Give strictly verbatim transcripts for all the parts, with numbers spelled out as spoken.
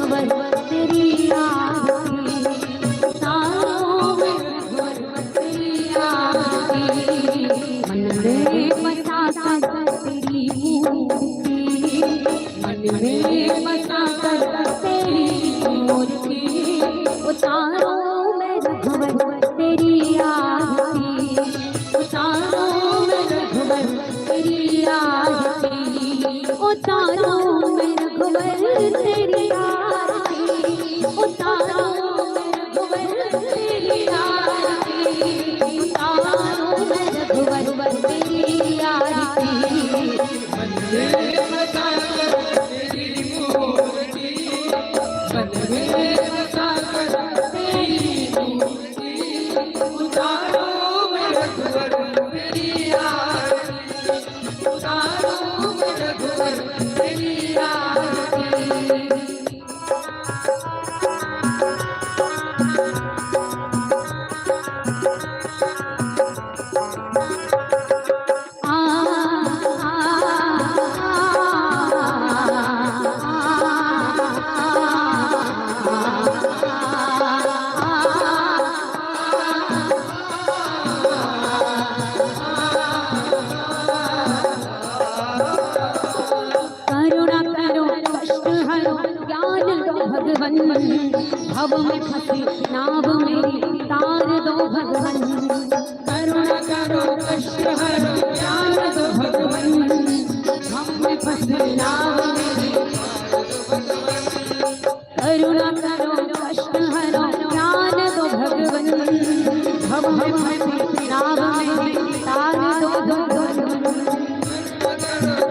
तेरी आरती, उतारो मैं रघुवर तेरी आरती। मन में बसा कर तेरी मूर्ति, मन में बसा कर तेरी मूर्ति, उतारो मैं रघुवर तेरी आरती, उतारो मैं रघुवर तेरी आरती, उतारो मैं रघुवर तेरी आरती, उतारो मैं रघुवर तेरी आरती, उतारो मैं रघुवर तेरी आरती। मन में बसा कर तेरी मूर्ति, मन में बसा कर तेरी मूर्ति, उतारो मैं रघुवर तेरी आरती, उतारो मैं रघुवर तेरी आरती। करुणा करो, कष्ट हरो, ज्ञान दो भगवन, भव में फंसी नाव मेरी तार दो भगवन। करुणा करो, कष्ट हरो, ज्ञान दो भगवन, भव में फंसी नाव मेरी। करुणा करो, कष्ट हरो, ज्ञान दो भगवन, भव में फंसी नाव मेरी तार दो भगवन।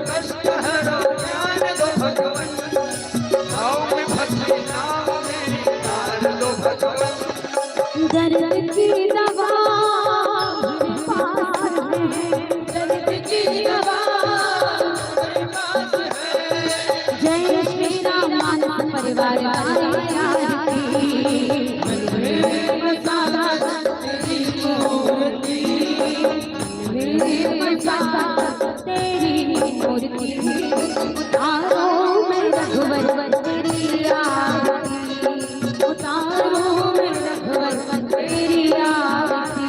कष्ट हरो, ज्ञान दो भगवन, भव में फंसी नाव मेरी तार दो भगवन। दर्द की दवा मेरे पास है, दर्द की दवा मेरे पास है। जय श्री राम मानस परिवार वाले यार की। मन में बसा तेरी मूर्ति, मन में बसा तेरी मूर्ति, उतारो मैं रघुवर तेरी आरती, उतारो मैं रघुवर तेरी आरती।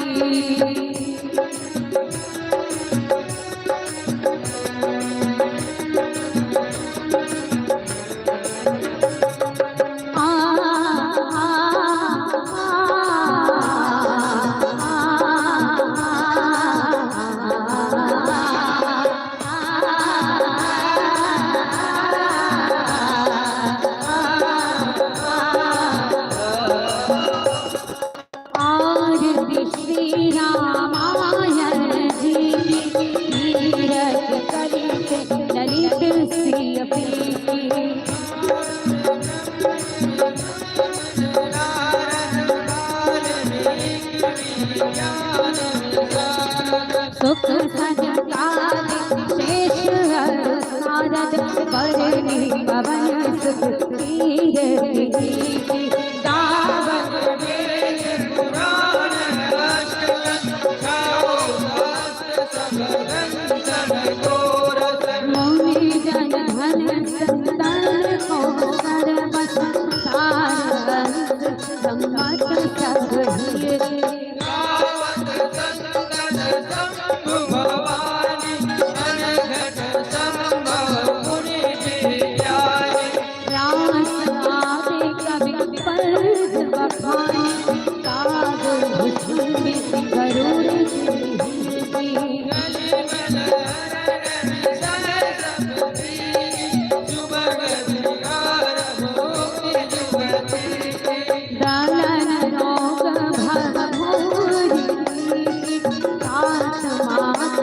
आरती श्री रामायण जी की, तीरथ कलित ललित श्री अभी की। सुख संतान शेष हर सारद, बरनी पवन सुत तीरथ की। गावत वेद पुराण अष्ट, गाओ शास्त्र सब दंतन गोरस। मुनि जन धन संतन को सर्व संसार संत, संत सब ही। गावत संतन शंभु भवानी, अनघट संभव मुनि जी प्यारी। व्यास आदि कवि पद बखानी, काग भुजंग गरुड़ जी। दालन रोग भव भूरि, तात मात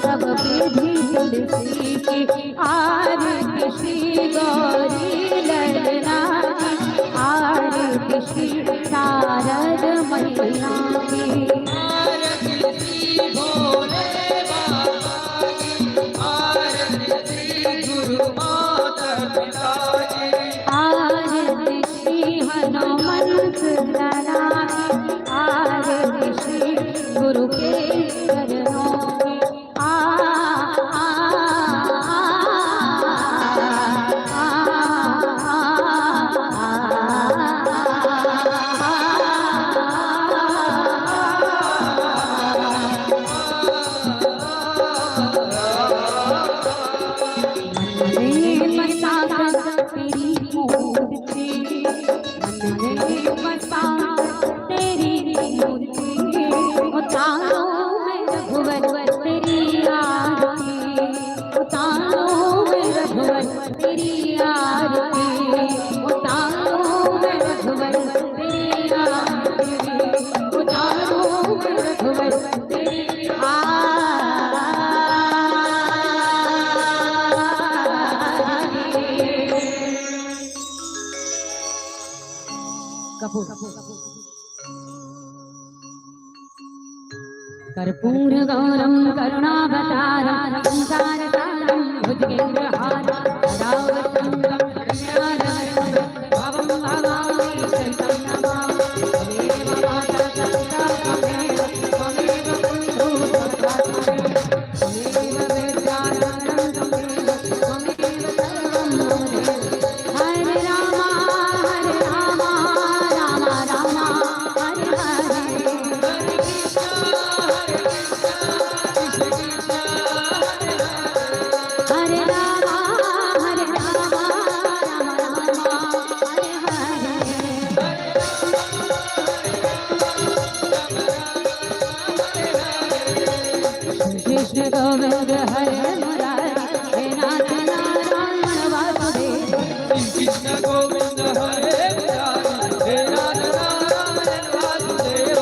सब विधि तुलसी की। आरती श्री गौरी ललना की, आरती श्री शारद मैया की। आरती श्री भोले बाबा की, आरती श्री गुरु माता पिता की। आरती श्री हनुमंत लला की, आरती श्री गुरु के चरणों की। आ, आ, आ, आ, कपूर। कर्पूर गौरम करुणावतारम संसार सारम भुजगेंद्रहारम सदा वसंतम हृदयारविंदम भवम भवामी शंकर नमामि। त्वमेव माता पिता त्वमेव त्वमेव बंधु सखा त्वमेव त्वमेव विद्या धनं त्वमेव त्वमेव सर्वं मम देव। हरे रामा हरे रामा रामा रामा हरे हरे। हरे रामा हरे रामा रामा रामा हरे हरे। कृष्ण गोविंद हरे मुरारी हे नाथ नारायण वासुदेव। कृष्ण गोविंद हरे मुरारी हे नाथ नारायण वासुदेव।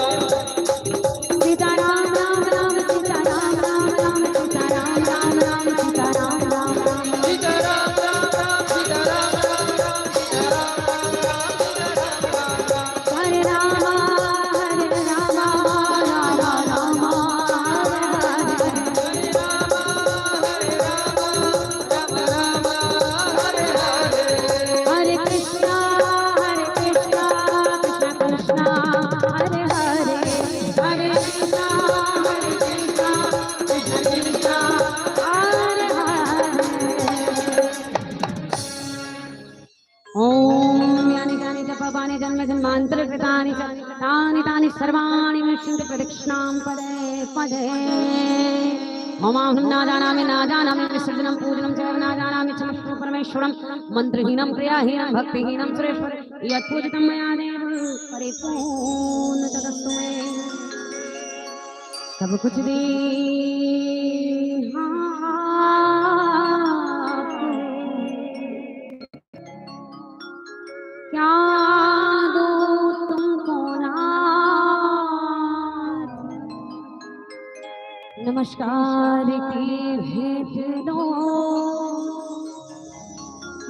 सीता राम राम राम सीता राम राम राम सीता राम राम राम सीता राम राम राम। सीता राम राम राम सीता राम राम राम सीता राम राम राम। हरे रामा हरे रामा रामा रामा हरे हरे। हरे कृष्णा हरे कृष्णा कृष्णा कृष्णा हरे हरे। हरे कृष्णा हरे कृष्णा कृष्णा कृष्णा हरे हरे। ओम यानि कानि च पापानि जन्म जन्मांतर कृतानि च तानि तानि सर्वाणि विनश्यन्ति प्रदक्षिणां पदे पदे। ममाहं ना जानामि ना जानामि विसर्जनं पूजनं च न जानामि क्षमस्व परमेश्वरं। मंत्रहीनं क्रियाहीनं भक्तिहीनं सुरेश्वर यत्पूजितं मया देव परिपूर्ण तदस्तु मे। सब कुछ दीन्हा आपको, क्या दूँ तुमको नाथ। नमस्कार की भेंट लो,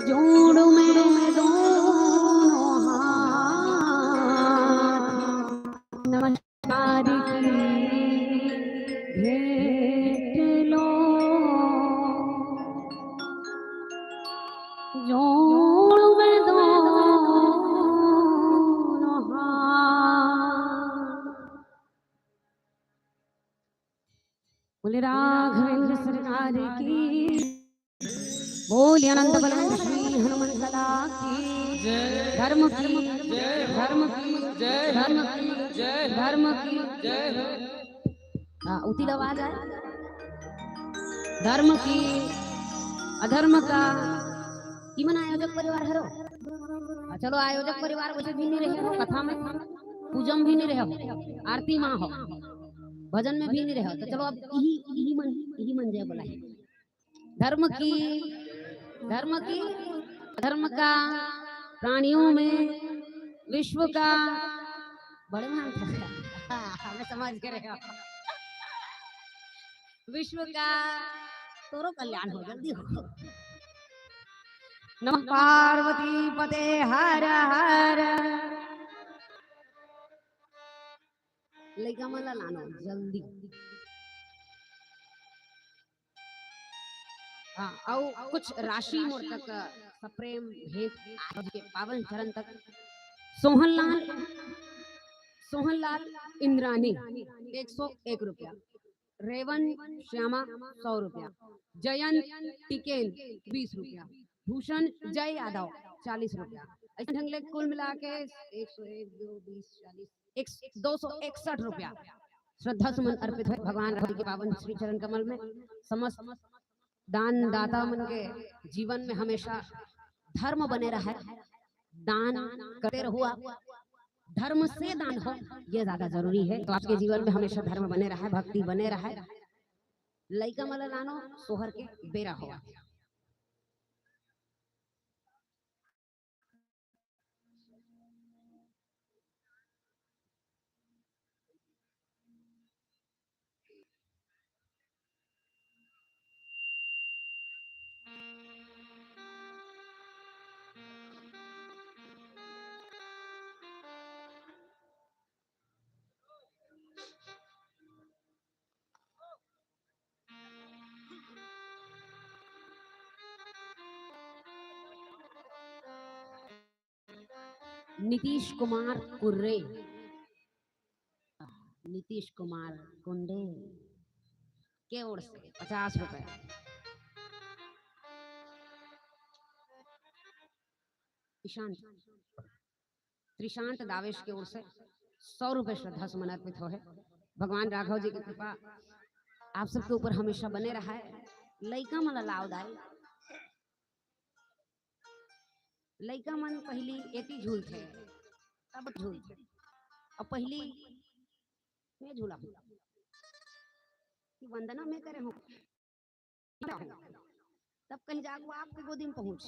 जोड़ूं मैं दोनों हाथ। नमस्कार की भेंट लो, जोड़ूं मैं दोनों हाथ। बोले राघवेंद्र सरकार की, बोले अनंत बलवंत श्री हनुमंत लाला की, धर्म की, धर्म की, धर्म की, धर्म की। हाँ, उतिल आवाज आय। धर्म की, अधर्म का, इमन आयोजक परिवार हरो। हाँ, चलो, आयोजक परिवार वैसे भी नहीं रहे हो कथा में, पूजम भी नहीं रहे हो, आरती माँ हो, भजन में भी नहीं रहे हो, तो चलो अब यही, यही मन, यही मन जय बोला है। धर्म की, धर्म की, धर्म का, प्राणियों में, विश्व का, बड़े मान था। हाँ, मैं समझ गए हो। विश्व का तोरो कल्याण हो, जल्दी हो। नमः पार्वती पते हर हर। लइका मन ला लानो जल्दी। हाँ, अउ कुछ राशि मोर तक सप्रेम भेंट आज के पावन चरण तक। सोहनलाल, सोहनलाल इंद्रानी एक सौ एक रुपया, रेवन श्यामा सौ रुपया, जयंत टिकेन बीस रुपया, भूषण जय यादव चालीस रुपया। ऐसे ढंग ले कुल मिला के एक सौ एक, दो, बीस, चालीस, एक, दो सौ इकसठ रुपया श्रद्धा सुमन अर्पित है भगवान राम के पावन श्री चरण कमल में। समस्त दानदाता मन के जीवन में हमेशा धर्म बने रहे, दान करते रहो आप, धर्म से दान हो, ये ज्यादा जरूरी है। तो आपके जीवन में हमेशा धर्म बने रहे, भक्ति बने रहे। लइका मन ला लानो, सोहर के बेरा हो। नीतीश कुमार कुर्रे, नीतीश कुमार कुंडे के ओर से पचास रुपए। ईशांत त्रिशांत दावेश के ओर से सौ रुपए श्रद्धा सुमन अर्पित होहे। भगवान राघव जी की कृपा आप सबके ऊपर हमेशा बने रहे। लइका मन ला लाव दाई, लइका मन पहिली एती झूलथे, तब झूलथे, अउ पहिली मैं झूला हूँ कि वंदना मैं करे हूँ। तब कहीं जाके वो आपके गोदी में पहुंच।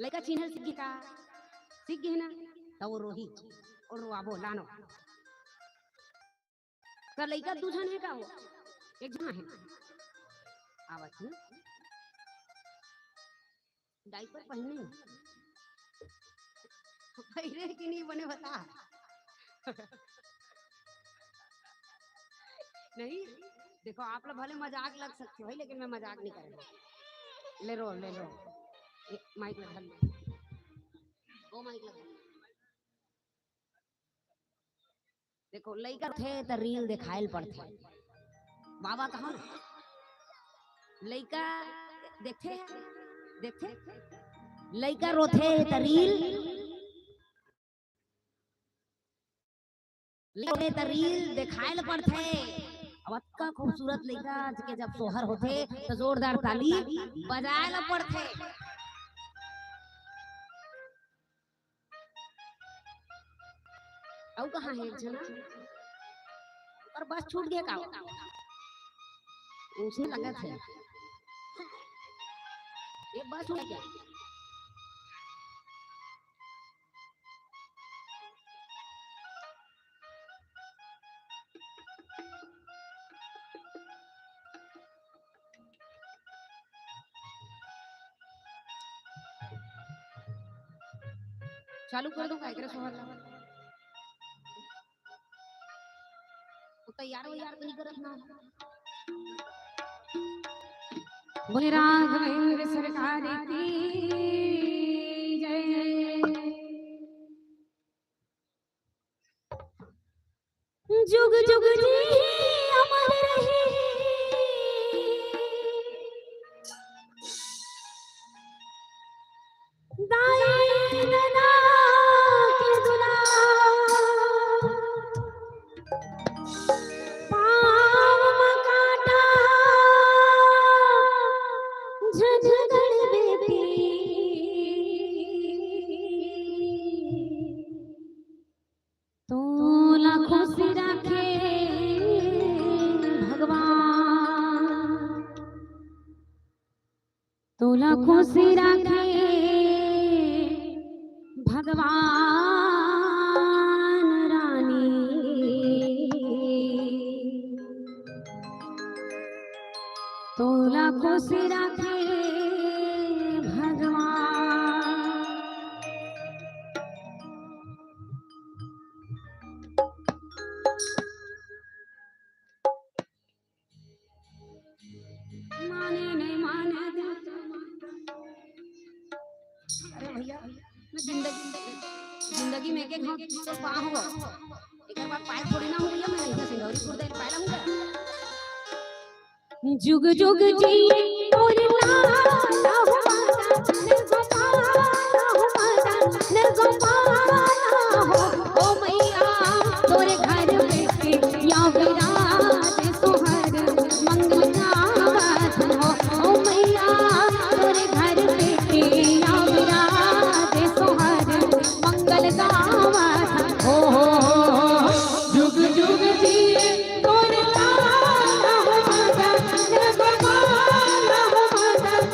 लइका चिन्हल सीख गे का? सीख गे हे ना? त वो रोही अउ रोआबो लानो। त लइका दू झन हे का हो? एक झन हे। आवत हे। डायपर पहिने? पहिरे कि नहीं बने बता। नहीं, देखो, आप लोग भले मजाक लग सकते हो, लेकिन मैं मजाक नहीं कर रही। ले रो, ले रो। ए, माइक लगा ले। ओ माइक लगा। देखो, लइका रोथे त रील देखायल पड़थे। बाबा कहो ना, लइका देखथे, देखथे, लइका रोथे त रील, रोथे त रील देखायल पड़थे। अब अतका खूबसूरत लइका के जब सोहर होथे त जोरदार ताली बजायल पड़थे। अउ कहाँ हे एक झना? अउ बस छूट गे का? उसने लगत हे। ये बस छूट गे। चालू कर दूं का एकरे सोहर ला? वो तैयार वैयार तो नहीं करत ना। बोले राघवेंद्र सरकार की जय। जुग जुग जी अमर रहे, दाई ददा के दुलार, पाँव म कांटा झन गड़बे पीर। तोला खुश राखे भगवान, तोला खुश राखे भगवान रानी, तोला खुश राखे भगवान। माने नहीं माने दे। अरे भैया, मैं जिंदगी, जिंदगी में एक एक हाथ तो पा हुआ। एक बार पाए थोड़ी ना हुई है, मैं इधर सिंदौरी खुर्द पाए लाऊंगा। जुग जुग जी तोर लाला हो मदन गोपाला हो, मदन गोपाला हो। ओ मैया तोरे घर में या विराज सोहर मंगल गावत हो। ओ मैया तोरे घर में या विराज सोहर मंगल गावत हो। जुग जुग जी तोर लाला हो मदन गोपाला हो, मदन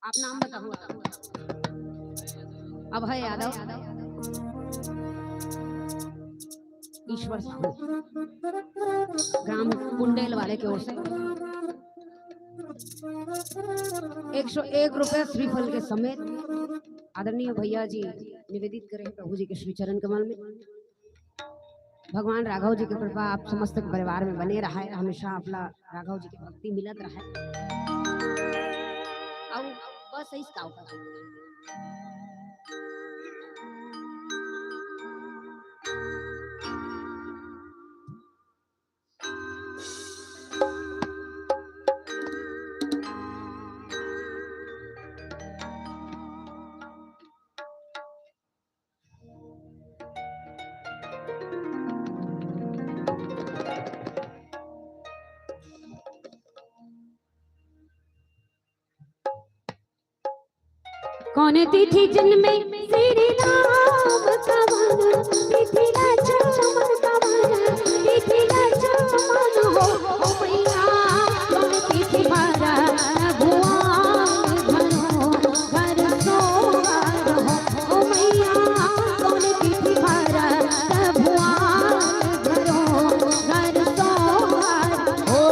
आप नाम बताओ। अभय यादव, ईश्वर साहू, ग्राम कुंडेल वाले के ओर से एक सौ एक रुपया श्रीफल के समेत आदरणीय भैया जी निवेदित करे हैं प्रभु जी के श्री चरण कमल में। भगवान राघव जी के कृपा आप समस्त के परिवार में बने रहे, हमेशा आप ला राघव जी के भक्ति मिलत रहे। अउ बस ऐस का होता। कौन तिथि जन्मे श्री राम कवन, तिथि लक्ष्मण कवन, तिथि लक्ष्मण हो, ओ मैया। कौन तिथि भरत भुवन धरो, घर सोहर हो, ओ मैया। कौन तिथि भरत भुवन धरो, घर सोहर हो।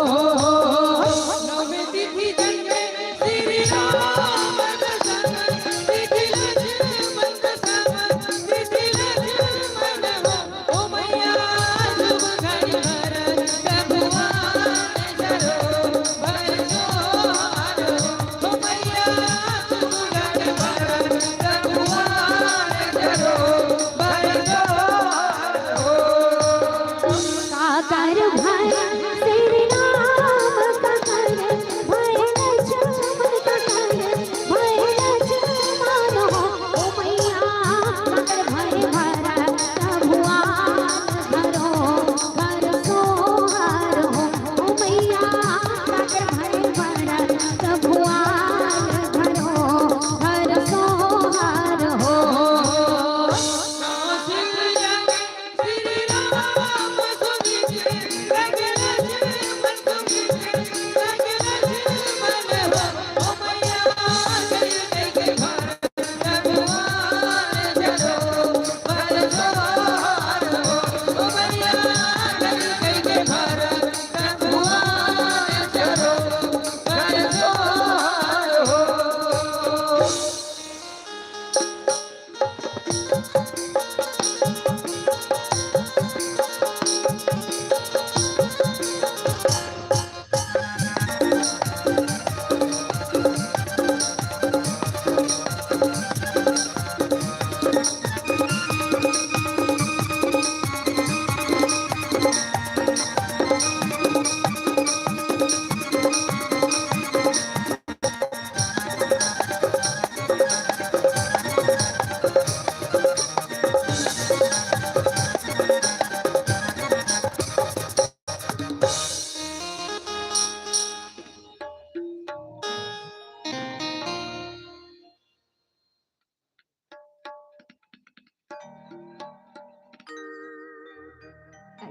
काकर भय श्री राम काकर, भय लक्ष्मण काकर, भय लक्ष्मण हो, ओ मैया। काकर भय भरत भुवन धरो, घर सोहर हो, ओ मैया। काकर भय भरत भुवन धरो, घर सोहर हो।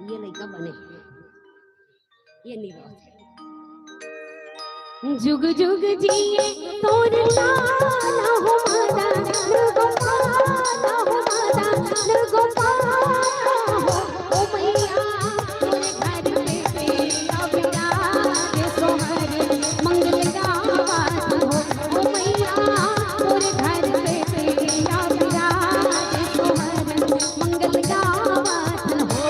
ये लइका बने हे, ये नहीं रहत हे। जुग जुग जिए तोर लाल हो मदन गोपाल हो मदन गोपाल हो। ओ मैया तोरे घर में तेरा विराज सोहर मंगल गावत हो। ओ मैया तोरे घर में तेरा विराज सोहर मंगल गावत हो।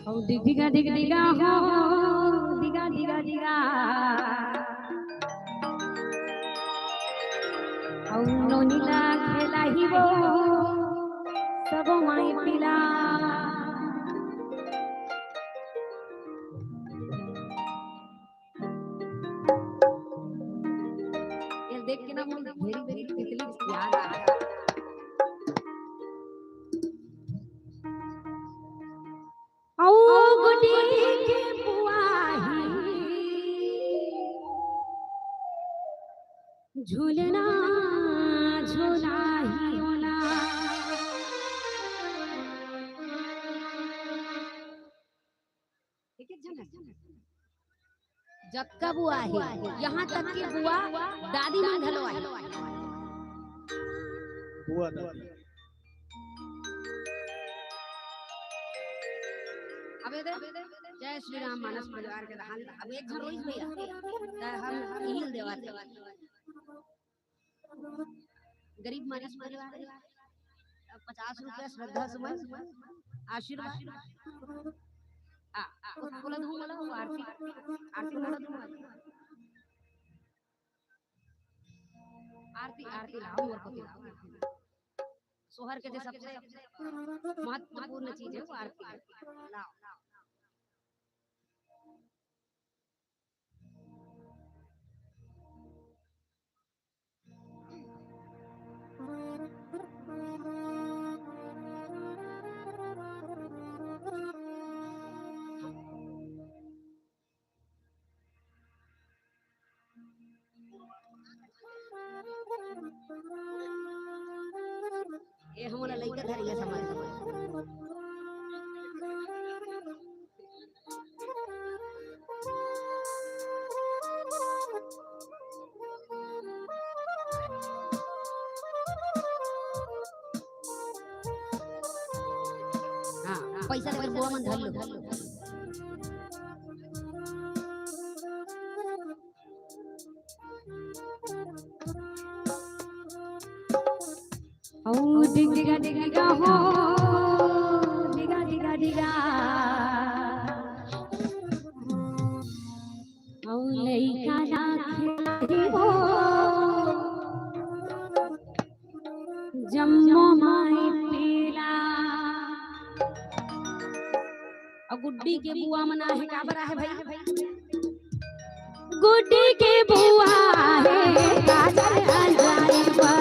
अउ डिग डिगा डिग डिगा हो, डिगा डिगा डिगा। अउ नोनी ला खेलाही वो, सबो माई पिला। ये देख के ना मोर भेरी भेरी तितली याद आ गया। अउ गुड्डी के बुआ ही झूलना झूलाही ओला। एक एक झन है। जतका बुआ हे, यहाँ तक कि बुआ दादी मन घलो आही। बुआ दादी। अबे दे, जय श्री राम मानस परिवार के दहान, अब एक झन रोइस भैया, त हम हिल देवा दे। गरीब मानस परिवार, पचास रुपया श्रद्धा सुमन आशीर्वाद। आ, आ, बोला दूं, बोला, वो आरती, आरती बोला दूं। आरती, आरती लाओ, मोर को लाओ। सोहर के जे सबसे महत्वपूर्ण चीज है, वो आरती है। लाओ। ए, हमन ला लइका धरे के समझ। हाँ, पैसा देकर बुआ मन धर लो, धर लो। अउ डिग डिगा डिग डिगा हो, डिगा डिगा डिगा। अउ लइका ला खेलाही वो, जम्मो माई पिला। अउ गुड्डी के बुआ मन आहे, काबर आहे भाई? गुड्डी के बुआ हे काजल अंजलि बा।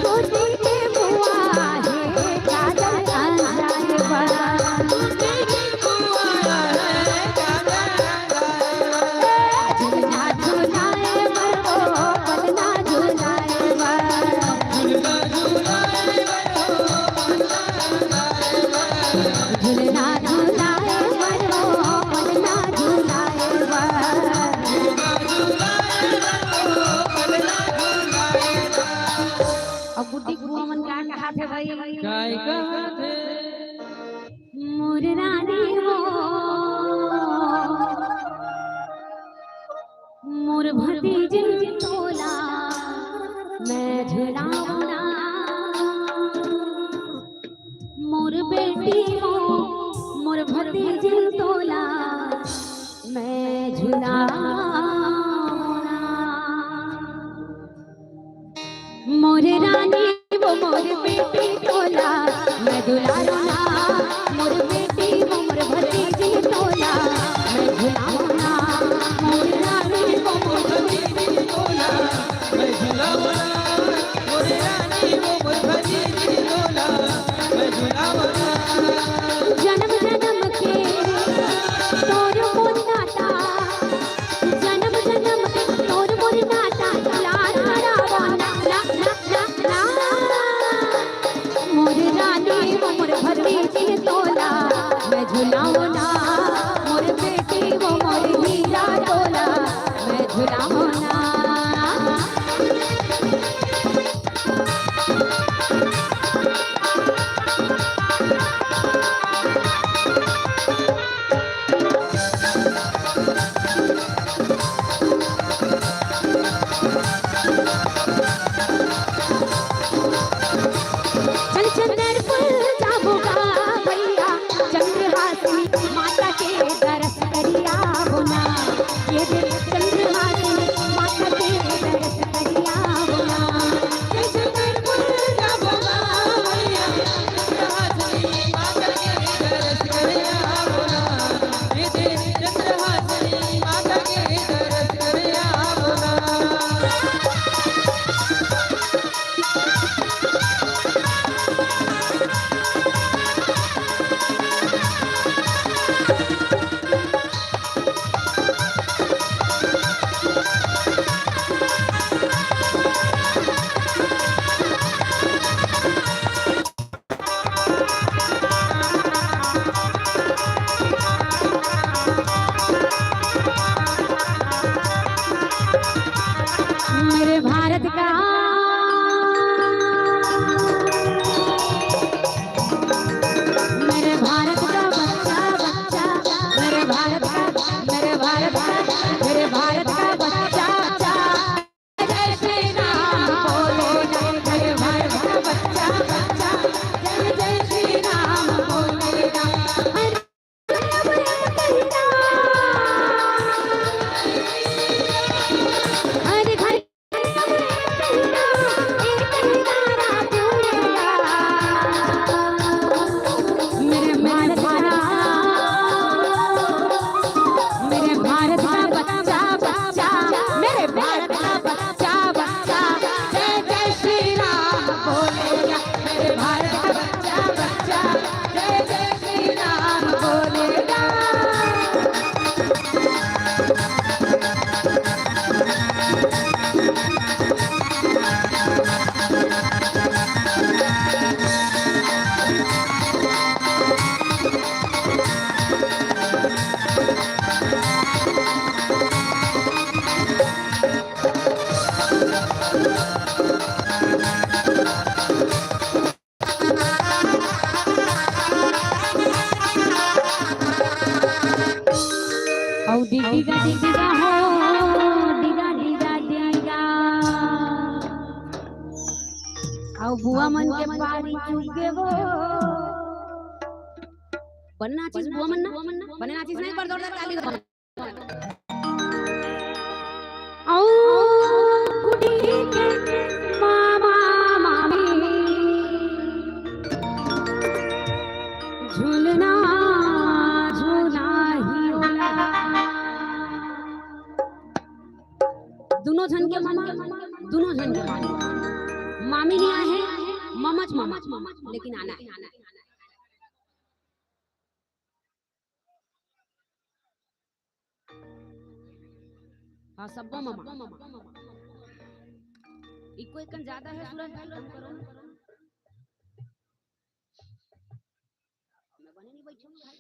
गुड्डी के बुआ हे काजल अंजलि बा। झुलना झुलाए बर ओ पलना झुलाए बर। झुलना झुलाए बर ओ पलना झुलाए बर। अब गुड्डी बुआ मन का कहाथे भाई? काय कहाथे? मोर रानी वो, मोर भतीजिन तोला मैं झुलावना। मोर बेटी वो, मोर भतीजिन तोला मैं झुलावना। मोर रानी वो मोर बेटी तोला मैं दुलारना। मोर बेटी वो मोर भतीजी तोला मैं झुलावना। मोर रानी वो मोर बेटी तोला मैं झुलावना। मोर रानी वो मोर भतीजी तोला डिगा डिगा हो, डिगा डिगा डिगा। अउ बुआ मन के पारी चुग गे वो। बने नाचिस बुआ मन ना, बने नाचिस नहीं, पर जोरदार ताली बजाओ। अउ गुड्डी के मामा मामी झुलना झुलाही ओला। दुनों झन के मामा, दुनों झन के मामा। मामी नहीं आए हैं, ममच ममच, लेकिन आना है। हाँ, सब्बो ममा। इको एकन ज्यादा है सूरज भाई, कम करो ना। मैं बने नहीं बैठूं भाई।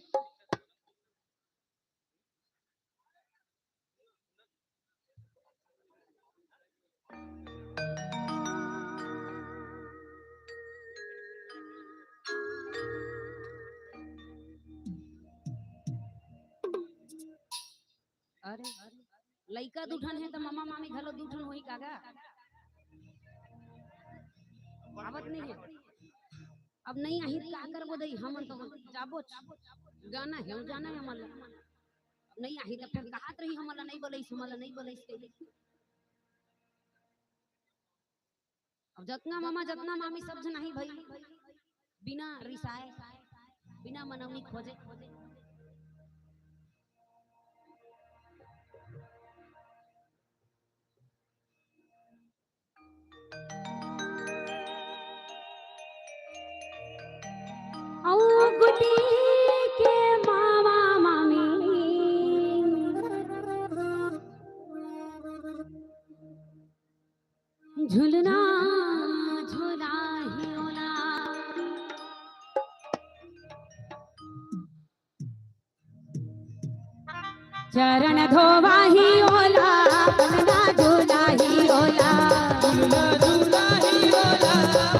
अरे, लइका दू ठन हे त ममा मामी घलो दू ठन होही का गा? आवत नहीं है। अब नहीं आही त का करबो दई, हमन तो जाबोच। गाना हे, जाना हे हमन ला। अब नहीं आही त फेर कहत रही हमन ला नहीं बोलइस, हमन ला नहीं बोलइस कहिके। अब जतना मामा, जतना मामी, सब झन आही भाई, बिना रिसाए, बिना मनौनी खोजे। अउ गुड्डी के मामा मामी झुलना झुलाही ओला। चरण धोवाही ओला, अंगना झुलाही ओला। झुलना झुलाही ओला,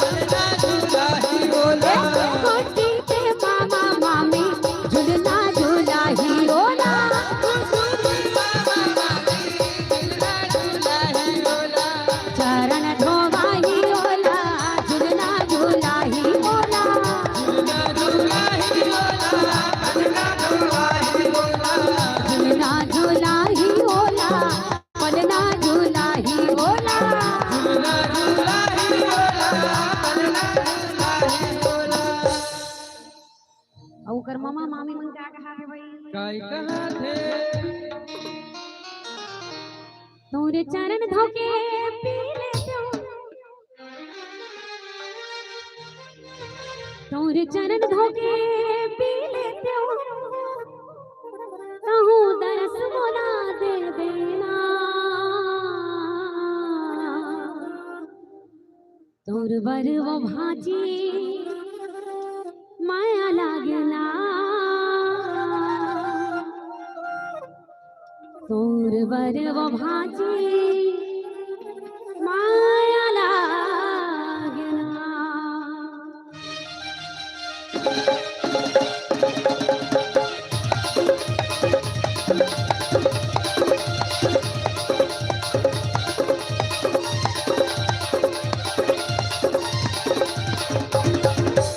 अंगना झुलाही ओला। ए, गुड्डी के मामा मामी, झुलना झुलाही ओला। चरण धोवाही ओला, झुलना झुलाही ओला। झुलना झुलाही ओला, पलना झुलाही ओला। अउ ओकर ममा मामी मन का कहा थे भाई? काय कहा थे? तोरे चरण धोके पी लेतेंव, तोरे चरण धोके पी लेतेंव, कहूँ दरस मोला दे देना। तोर बर वो भांची माया लागना, तोर बर वो भांची माया लागना।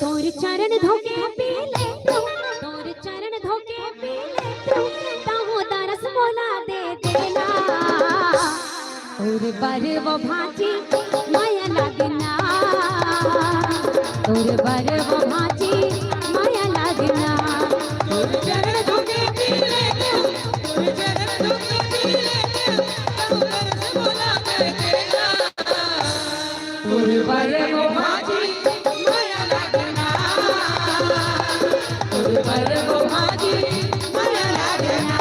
तोर चरण धोके पी लेतेंव, तोर चरण धोके पी लेतेंव, तहूँ दरस मोला दे देना। तोर बर वो भांची माया लागना, तोर बर वो भांची माया लागना। तोर चरण धोके पी लेतेंव, तोर चरण धोके पी लेतेंव, तहूँ दरस मोला दे देना। तोर बर वो भांची माया लागना, तोर बर वो भांची माया लागना।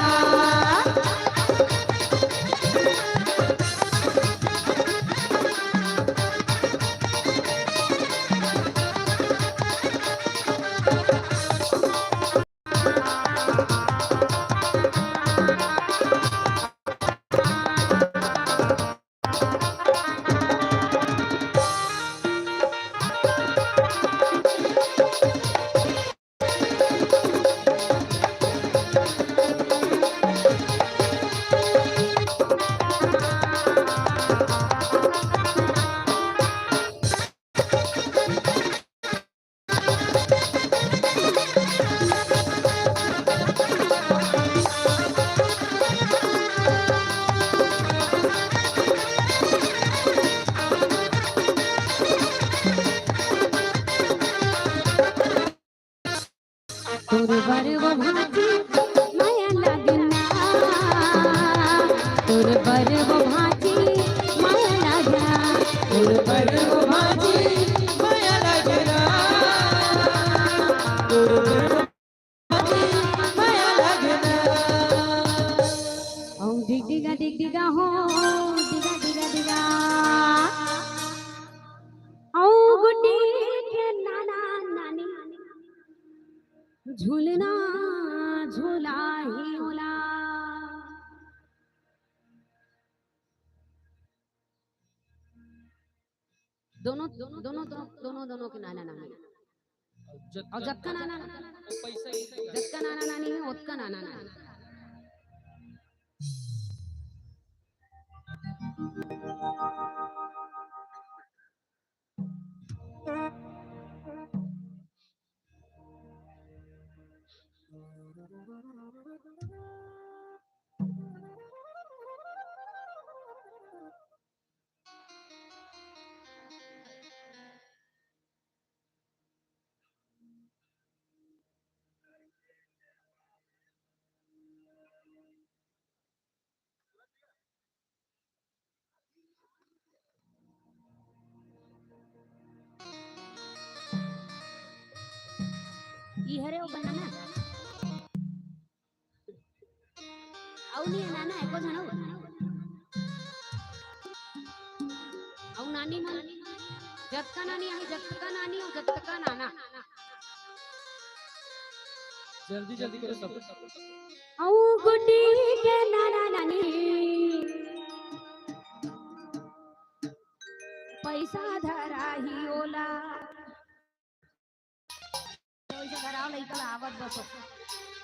तोर बर वो भांची माया लागना, तोर बर वो भांची माया लागना, तोर बर वो भांची माया लागना, तोर बर वो भांची माया लागना। अउ डिग डिगा, डिग डिगा हो, डिगा, डिगा, डिगा। अउ गुड्डी के नाना नानी झूलना झूला ही होला। दोनों, दोनों, दोनों, दोनों, दोनों के नाना नानी। अउ जतका नाना, जतका नाना नानी हे, ओतका नाना नानी। ई हरे ओ बनाना। अउ नहीं है नाना, एको झन अउ। अउ नानी मन, जतका नानी आही, जतका नानी अउ जतका नाना। जल्दी, जल्दी करो सब। अउ गुड्डी के नाना नानी, पैसा धराही ओला। पैसा धराव लइका ला आवत बस।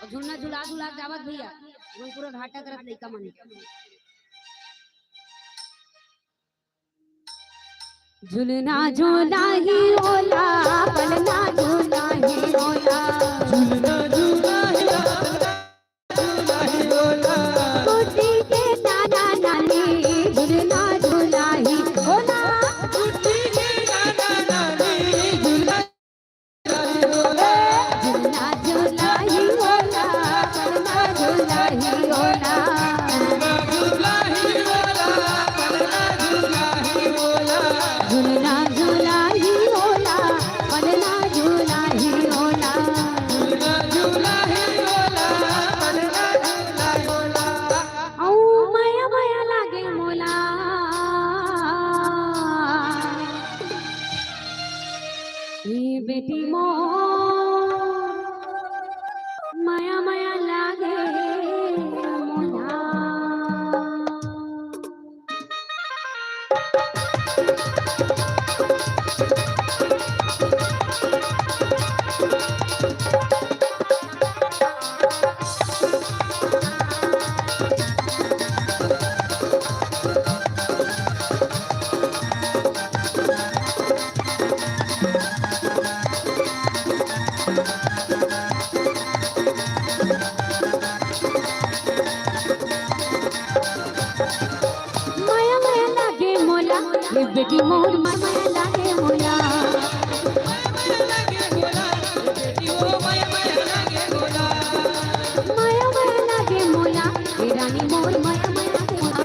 अउ झुलना झुला झुला जावत भैया, मन पूरा घाटा करत लइका मन। झुलना झुलाही ओला, पलना झुलाही ओला। झुलना झुलाही ओला, झुलाही ओला। गुड्डी के नाना नानी, झुलना झुलाही ओला। गुड्डी के नाना नानी, झुलना झुलना झुलाही ओला, पलना झुलाही ओला। झुलना झुलाही ओला, पलना झुलाही ओला। अउ मया मया लागे मोला। ए बेटी मोर, मया मया लागे मोला। मया मया लागे मोला, ए बेटी मोर, मया मया लागे मोला। मया मया लागे मोला, ए रानी मोर, मया मया लागे मोला।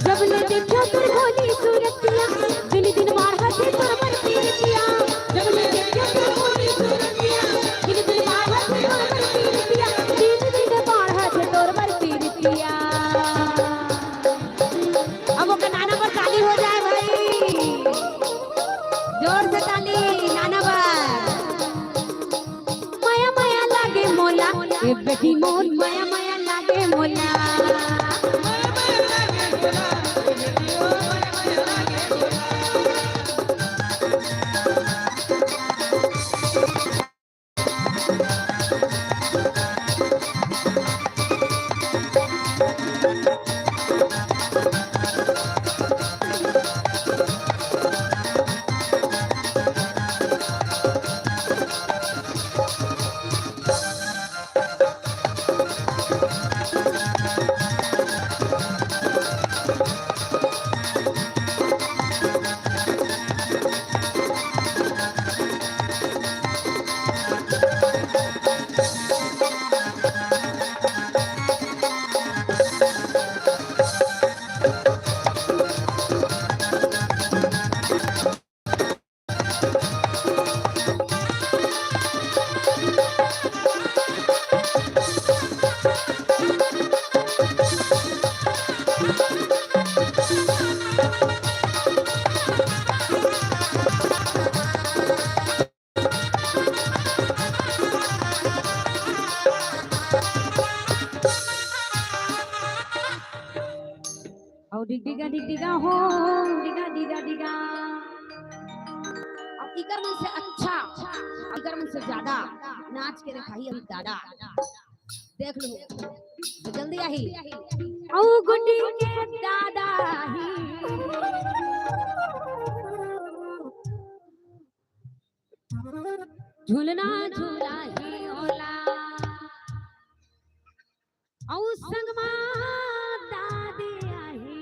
जब ले देखियो तोर भोली सूरतिया, दिन दिन बाढ़त हे तोर बर पीरतिया। जब ले देखियो तोर भोली सूरतिया, दिन दिन बाढ़त हे तोर बर पीरतिया। दिन दिन बाढ़त हे तोर बर पीरतिया। इकर मन से अच्छा, इकर मन से ज्यादा नाच के देखाही अभी दादा। देख लो, तो जल्दी आही। अउ गुड्डी के दादा ही, झूलना झूलाही ओला। अउ संग मा दादी आही।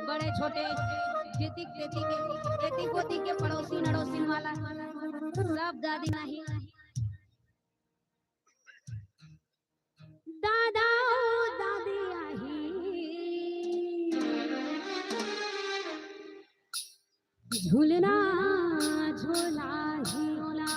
बड़े छोटे, जेतिक तेतिक के, एतिक ओतिक के, पड़ोसी नड़ोसी वाला, सब दादी नाही। दादा अउ दादी आही। झूलना झूलाही ओला।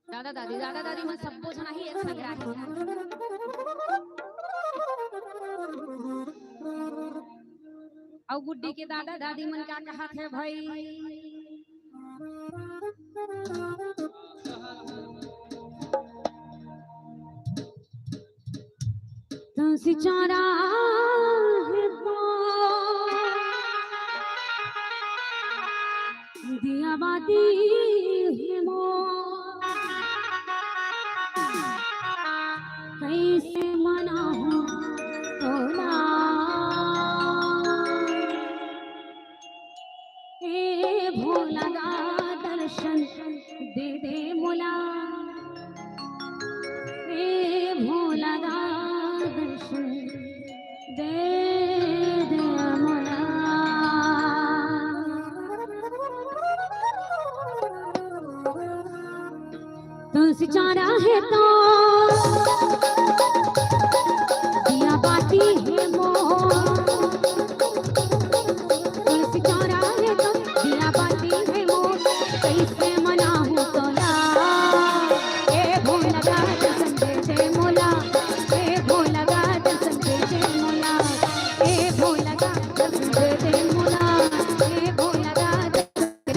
दादा दादी, दादा दादी मन सब्बो झन आही एक संग राही। अउ गुड्डी के दादा दादी मन का कहत हे भाई? तुलसी चौरा हे तो दिया बाती हे मोर, कैसे मनाहूँ तोला। ए भोला दा दर्शन दे दे मोला, ए भोला दा दर्शन दे दे मोला। तुलसी चौरा हे तो दिया बाती हे मोर, तुलसी चौरा हे तो दिया बाती हे मोर, कैसे मनाहूँ तोला। ए भोला दा दर्शन दे दे मोला, ए भोला दा दर्शन दे दे मोला, ए भोला दा दर्शन दे दे मोला, ए भोला दा दर्शन।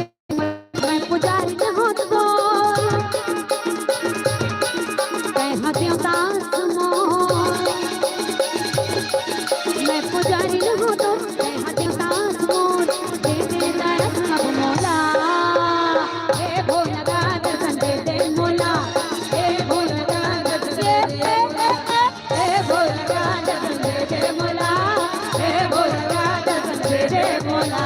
मैं पुजारी न होत तो, तैं हा देवदास मोर। मैं पुजारी न होत तो, तैं हा देवदास मोर। दे दे दरस अब मोला, ए भोला दा दर्शन दे दे मोला, ए भोला दा दर्शन दे दे मोला। ए भोला दा दर्शन दे दे मोला, ए भोला दा दर्शन दे दे मोला।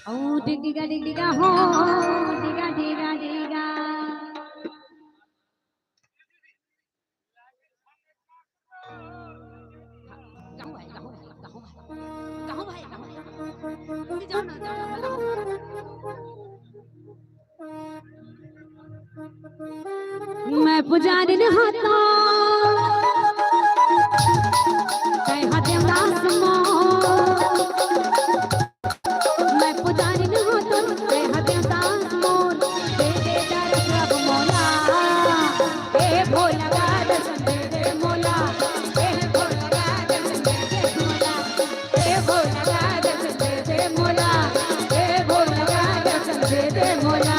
ओ डिग डिगा डिग डिगा हो, डिगा डिगा डिगा। गाओ भाई, गाओ भाई, गाओ भाई, गाओ भाई, गाओ भाई। जाओ ना, जाओ ना, गाओ। मैं पुजारी न होत तो, तैं हा देवदास मोर। मैं पुजारी न होत तो, तैं हा देवदास मोर। दे दे दरस अब मोला, ए भोला दा दर्शन दे दे मोला, ए भोला दा दर्शन दे दे मोला। ए भोला दा दर्शन दे दे मोला, ए भोला दा दर्शन दे दे मोला।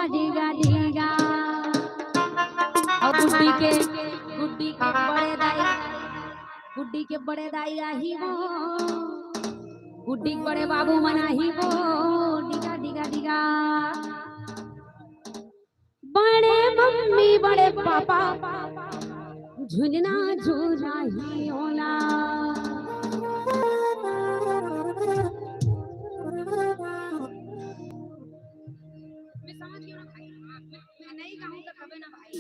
डिगा डिगा। अउ गुड्डी के, गुड्डी के बड़े दाई, गुड्डी के बड़े दाई आही वो, गुड्डी के बड़े बाबू मन आही वो, डिगा डिगा डिगा। बड़े मम्मी बड़े पापा, झुलना झुलाही ओला। मैं समझ गया ना भाई, मैं, मैं नहीं गाऊं तो कबे ना भाई।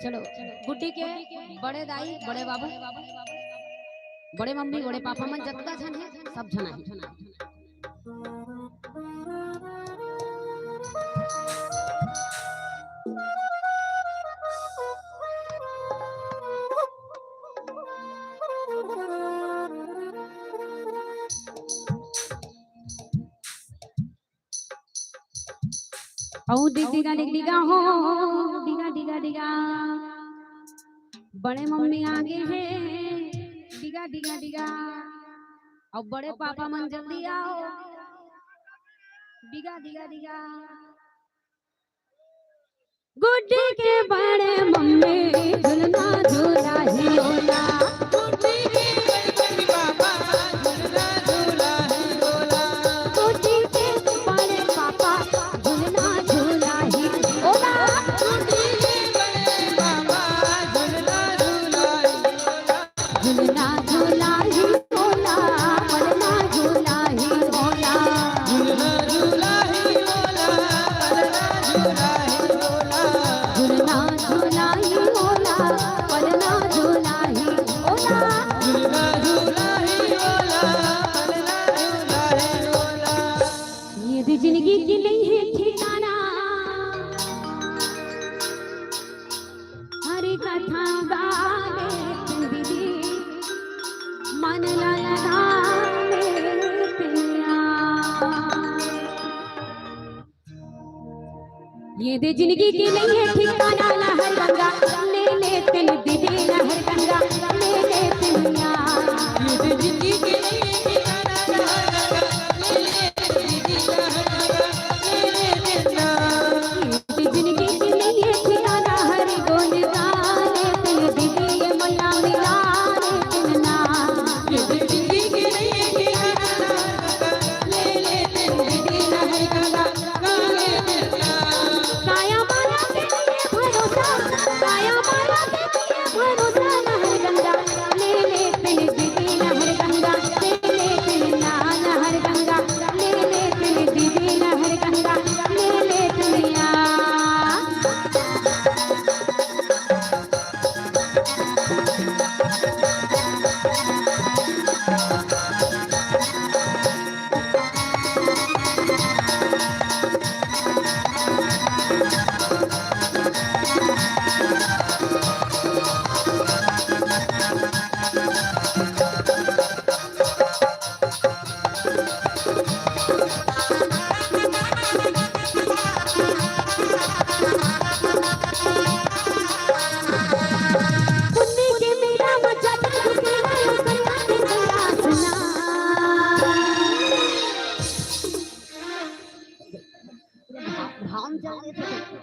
चलो, गुड्डी के बड़े दाई, बड़े बाबू, बड़े मम्मी, बड़े पापा मन जतका झन हे, सब झन आही। अउ डिगा डिगा हो, डिगा डिगा डिगा। बड़े मम्मी आगे हे, डिगा डिगा डिगा। अउ बड़े पापा मन जल्दी आओ, डिगा डिगा डिगा। गुड्डी के बड़े मम्मी झुलना झुलाही ओला। गुड्डी के बड़े मम्मी पापा झुलना झुलाही ओला। गुड्डी के बड़े पापा झुलना झुलाही ओला। गुड्डी के बड़े पापा झुलना झुलाही ओला। झुलना झुलाही ओला, पलना झुलाही ओला। झुलना झुलाही ओला, पलना झुलाही ओला। झुलना झुलाही ओला, पलना झुलाही ओला। झुलना झुलाही ओला, पलना झुलाही ओला। ये दे जिंदगी के नइ हे ठिकाना। हरि कथा गावे तिन दीदी, मन ला लगावे तिन यार। ये दे जिंदगी के नइ हे ठिकाना, लहर गंगा ले ले तिन दीदी, लहर गंगा ले ले तिन यार। ये दे जिंदगी के नइ हे ठिकाना, लहर गंगा ले ले तिन दीदी, लहर गंगा ले ले तिन यार। जिंदगी के नइ हे ठिकाना, हरि गुन गाने तिन दीदी, ये मन ला मिलाने तिन ना। जिंदगी के नइ हे ठिकाना, ले ले तिन दीदी, लहर गंगा गाने तिन ना। काया माया के नइ हे भरोसा, काया माया के नइ हे भरोसा, लहर गंगा ले ले तिन दीदी, लहर गंगा ले ले तिन ना, लहर गंगा ले ले तिन दीदी, लहर गंगा ले ले तिन ना।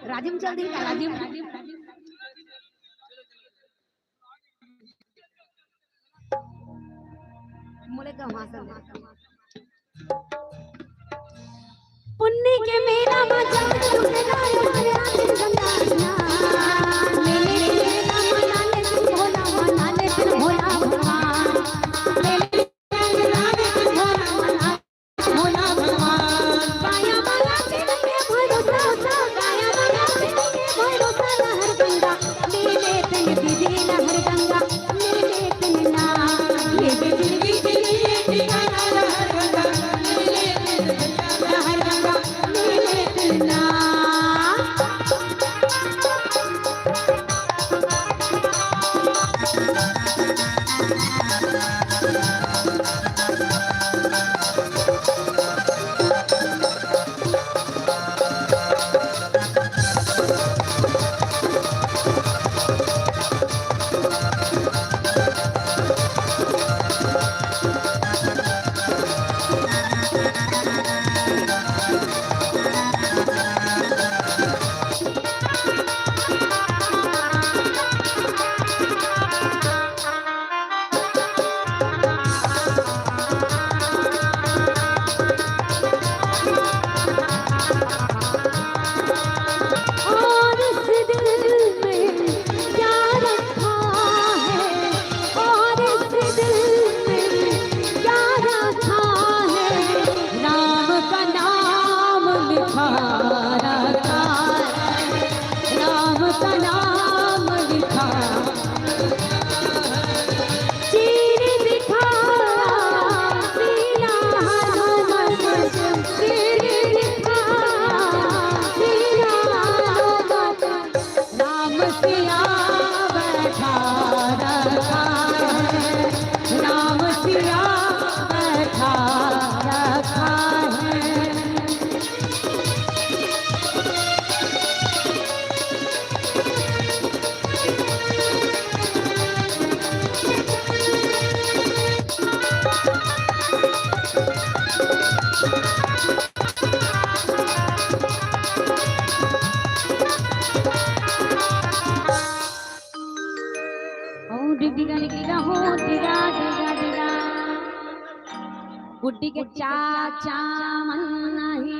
राजिम चल रही है, राजिम, राजिम। मोले गवा संग। पुन्नी के मेला म जब झुकना रे, मेला मना ले भोला, मना ले भोला भगवान। मेला मना ले भोला, मना भोला भगवान। काया माया के नइ हे भरोसा, काया माया के नइ हे भरोसा, लहर गंगा ले ले तिन दीदी, लहर गंगा ले ले तिन ना। ये दे जिंदगी के नइ हे ठिकाना, लहर ओ डिगडिगा डिगडिगा हो, डिगा, डिगा, डिगा। गुड्डी के चाचा मन आही।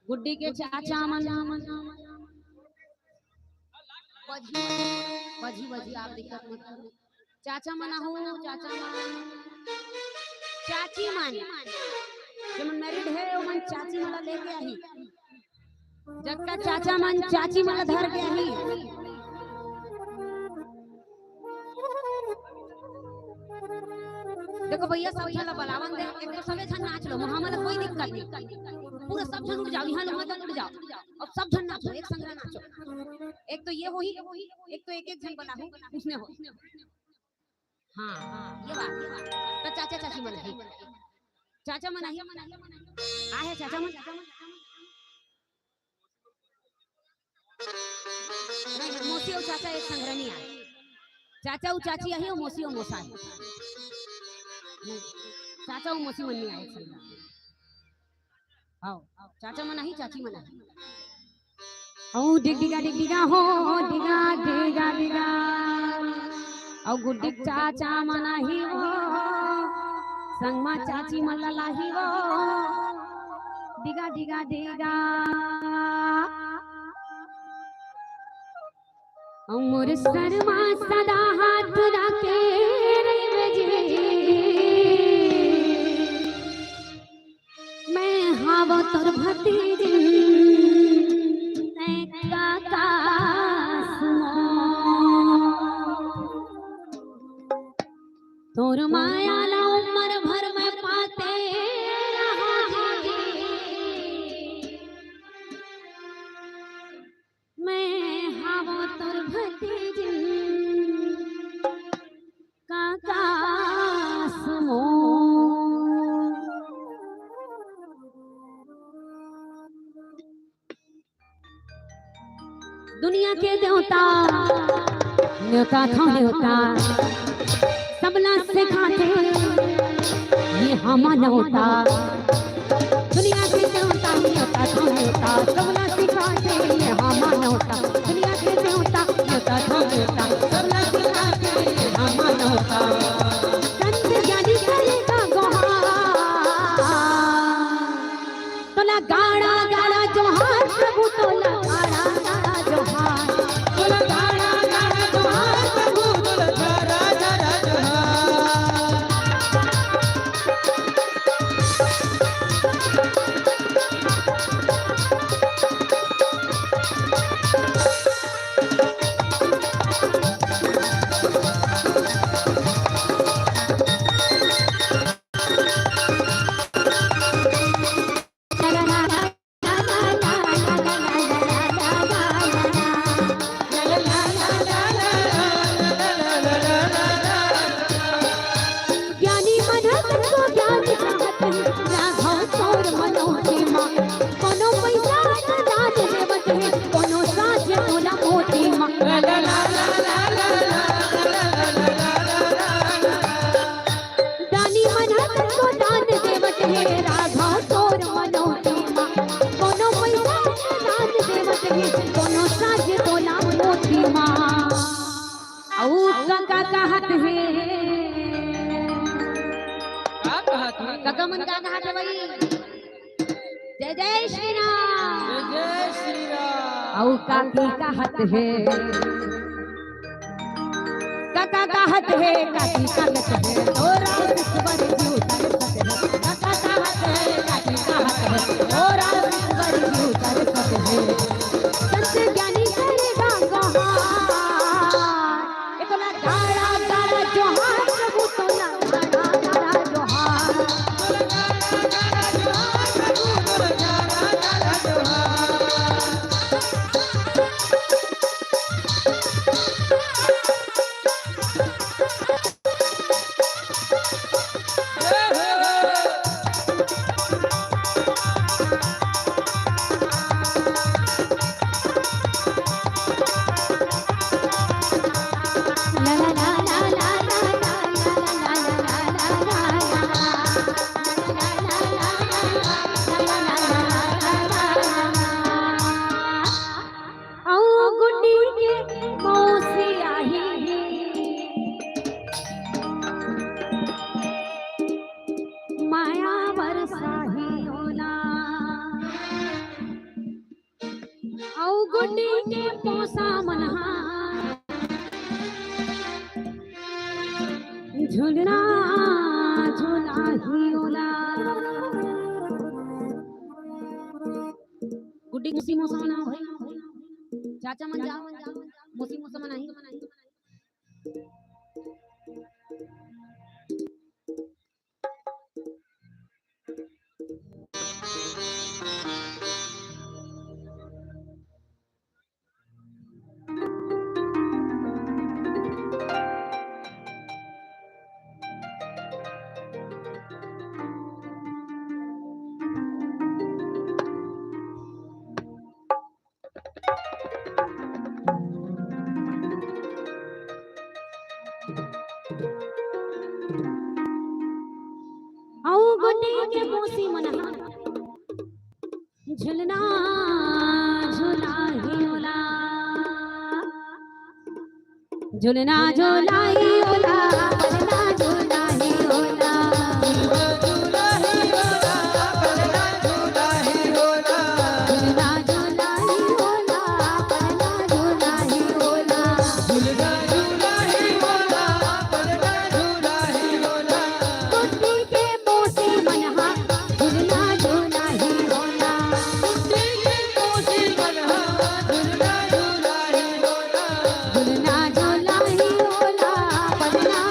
गुड्डी के चाचा मन। बजही, बजही, बजही, आप दिक्कत मत करो। चाचा मन आहू, चाचा मन, चाची मन, जेमन married हे, ओमन चाची मन ला लेके आही। जतका चाचा मन, चाची मन ला धर के आही। देखो भैया, सब झन ला बलावन दे, एक तो सबे झन नाच लो, वहां मतलब कोई दिक्कत नहीं, पूरा सब झन उठ जाओ, यहाँ लोग मत उठ जाओ, अब सब झन नाचो, एक संग नाचो। एक तो ये होही, एक तो एक एक झन बलाहू, उसने हो। हाँ, ये बात। तो चाचा चाची मन है, चाचा मन आही, आ हे चाचा मन। नहीं, मौसी अउ चाचा एक संग रही आय। चाचा अउ चाची आही अउ मौसी अउ मौसा आही। नहीं, चाचा अउ मौसी मन नहीं आय एक संग। आओ, चाचा मन आही, चाची मन आही। ओ डिगडिगा डिगडिगा हो, डिगा, डिगा, डिगा। अउ गुड्डी चाचा मन आही हो, संग मा चाची मन ला लाही हो। डिगा, डिगा, डिगा। अउ मोर सर मा सदा हाथ राखे रहिबे जी। मैं हावो तोर भतीजिन, तैं काका सुमो। तोर माया ला उमर भर मैं पाते रहूं जी। मैं हावो तोर भतीजिन, काका सुमो। दुनिया के देवता, नेवता थव नेवता, सबला सिखाथे ये हमन होता। दुनिया के देवता, नेवता थव नेवता, सबला सिखाथे ये हमन होता। दुनिया के देवता, नेवता थव नेवता, सबला सिखाथे ये हमन होता। संत ज्ञानी करेगा गुहार। तोला गाड़ा गाड़ा जोहार प्रभु, तोला गाड़ा गाड़ा जोहार। तोला गाड़ा गाड़ा जोहार प्रभु, तोला गाड़ा गाड़ा जोहार। ज्ञानी मन ह सबको ज्ञान चाहत हे, राघव तोर मनोरमा। कोनो पैसा न दान देवत हे, कोनो साज तोला मोती मा। दानी मन ह सबको दान देवत हे, राघव तोर मनोरमा। कोनो पैसा न दान देवत हे, कोनो साज तोला मोती मा। अउ काका कहत हे। का कहत हे? काका मन का कहत हे भाई? जय जय श्री राम। जय जय श्री राम। अउ काकी कहत हे। काका कहत हे, काकी कहत हे, तोरा ईश्वर जी उतर सकत हे। काका कहत हे, काकी कहत हे, तोरा ईश्वर जी उतर सकत हे। संत ज्ञानी करेगा गुहार। ए तोला गाड़ा गाड़ा जोहार प्रभु, तोला गाड़ा गाड़ा जोहार। परसाही ओला। अउ गुड्डी के पोसा मन हा झुलना झुलाही ओला। गुड्डी के मौसी मौसा मन हा भाई, चाचा मन जाओ, मौसी मौसा मन आही। अउ गुड्डी के मौसी मन हा झुलना झुलाही ओला। झुलना झुलाही ओला, पलना झुलाही ओला। झुलना झुलाही ओला, पलना झुलाही ओला। झुलना झुलाही ओला, पलना झुलाही ओला। गुड्डी के मौसी मन हा झुलना झुलाही ओला। गुड्डी के मौसी मन हा झुलना झुलाही ओला। झुलना झुलाही ओला, पलना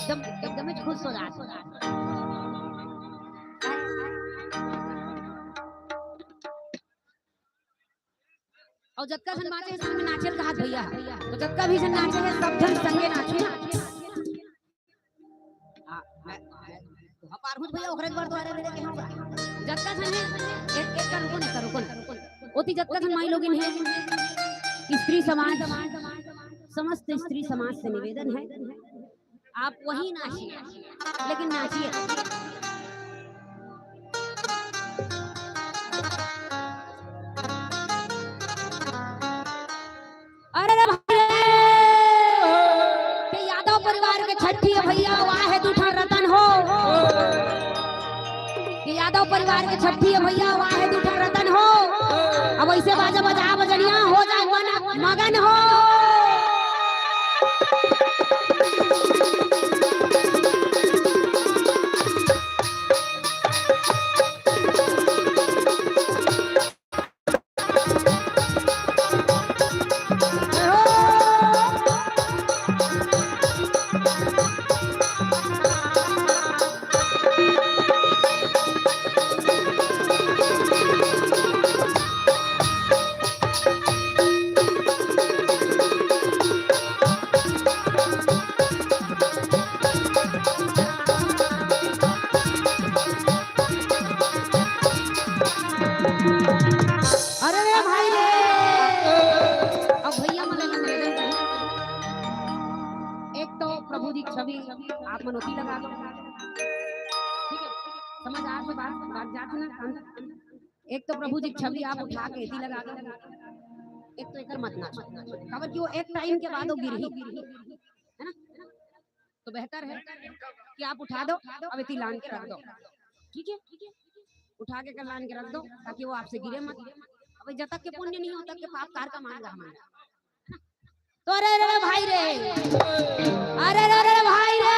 एकदम, एकदम खुश हो जात। अउ जतका झन बाचे हे, संग में नाचे ल कहत भैया, तो जतका भी झन नाचे हे, सब झन संगे नाचू। हाँ, मैं, मैं, तो हपार हुत भैया, ओकरे द्वार द्वारे मेरे के हम जतका झन हे, एक, एक कर रुको ना, कर रुको ना। ओती जतका झन माई लोगिन हे, स्त्री समाज, समस्त स्त्री समाज से निवेदन है, आप वही नाचिए, लेकिन नाचिए। अरे रे भाई रे, के यादव परिवार के छट्ठी हे भैया, वाह हे दू ठन रतन हो। के यादव परिवार के छट्ठी हे भैया, वाह हे दू ठन रतन हो। अब ऐसे बाजा बजा बजनिया हो जाए मन मगन हो। अरे रे भाई रे, अब भैया मन ला निवेदन करहूं, एक तो प्रभु जी के छवि आप मन ओती लगा दो, ठीक है? समझ आत हे बात, बात जात हे ना? एक तो प्रभु जी के छवि आप उठा के एती लगा दो, एक तो एकर मत नाच, काबर कि वो एक टाइम के बाद वो गिरही, है ना? तो बेहतर है कि आप उठा दो, अब एती लान के रख दो, ठीक है? उठा के कर लान के रख दो, ताकि वो आपसे गिरे मत। अब जब तक के पुण्य नहीं हो, तब तक के पाप कार का मान रहा हमारा। तो अरे रे भाई रे, अरे रे रे भाई रे,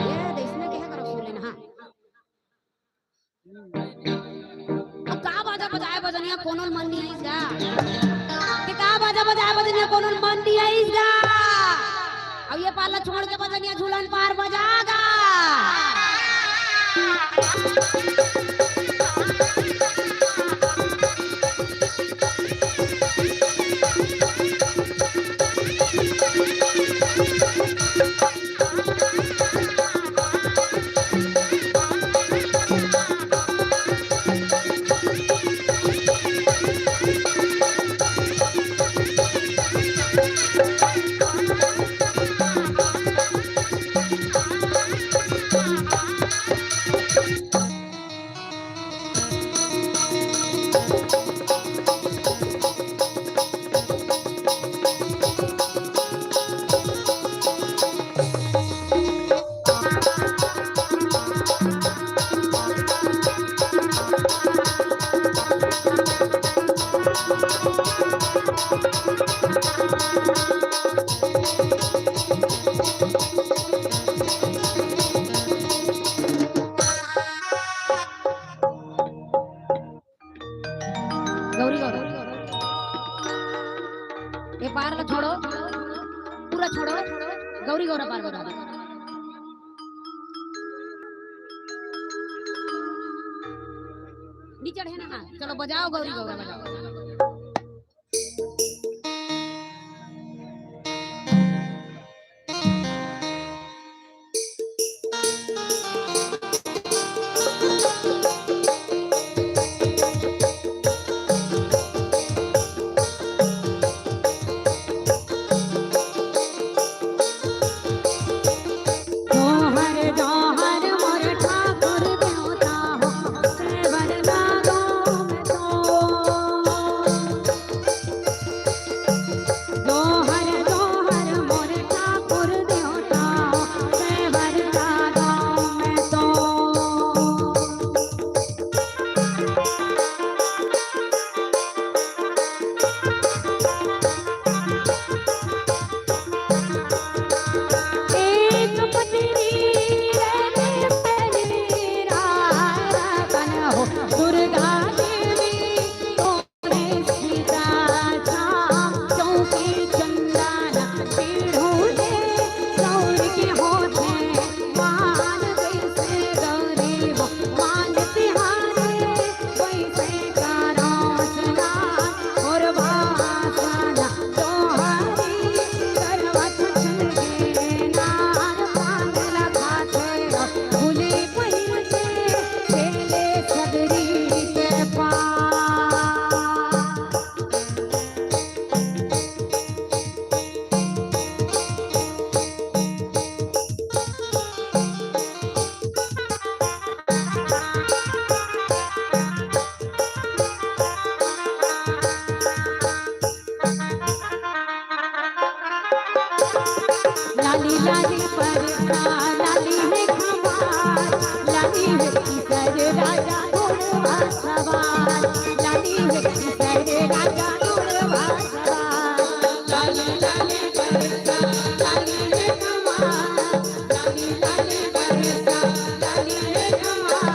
ये देश में क्या करो, सुन लेना, हाँ। अब का बाजा बजाए बजनिया कोनो ल मन नहीं आइस गा? कि का बाजा बजाए बजनिया कोनो ल मन नहीं आइस गा? अब ये पाला छोड़ के बजनिया झूलन पार बजा गा। गौरी गौरा, ये पार ला छोड़ो, पूरा छोड़ो, गौरी गौरा पार बजा दो। नी चढ़े ना, हाँ, चलो बजाओ गौरी गौरा बजाओ। लाली लाली परसा, लाली हे खमार, लाली हे किसर राजा घोड़वा सवार, लाली हे किसर राजा घोड़वा सवार। लाली लाली परसा, लाली हे खमार, लाली लाली परसा, लाली हे खमार।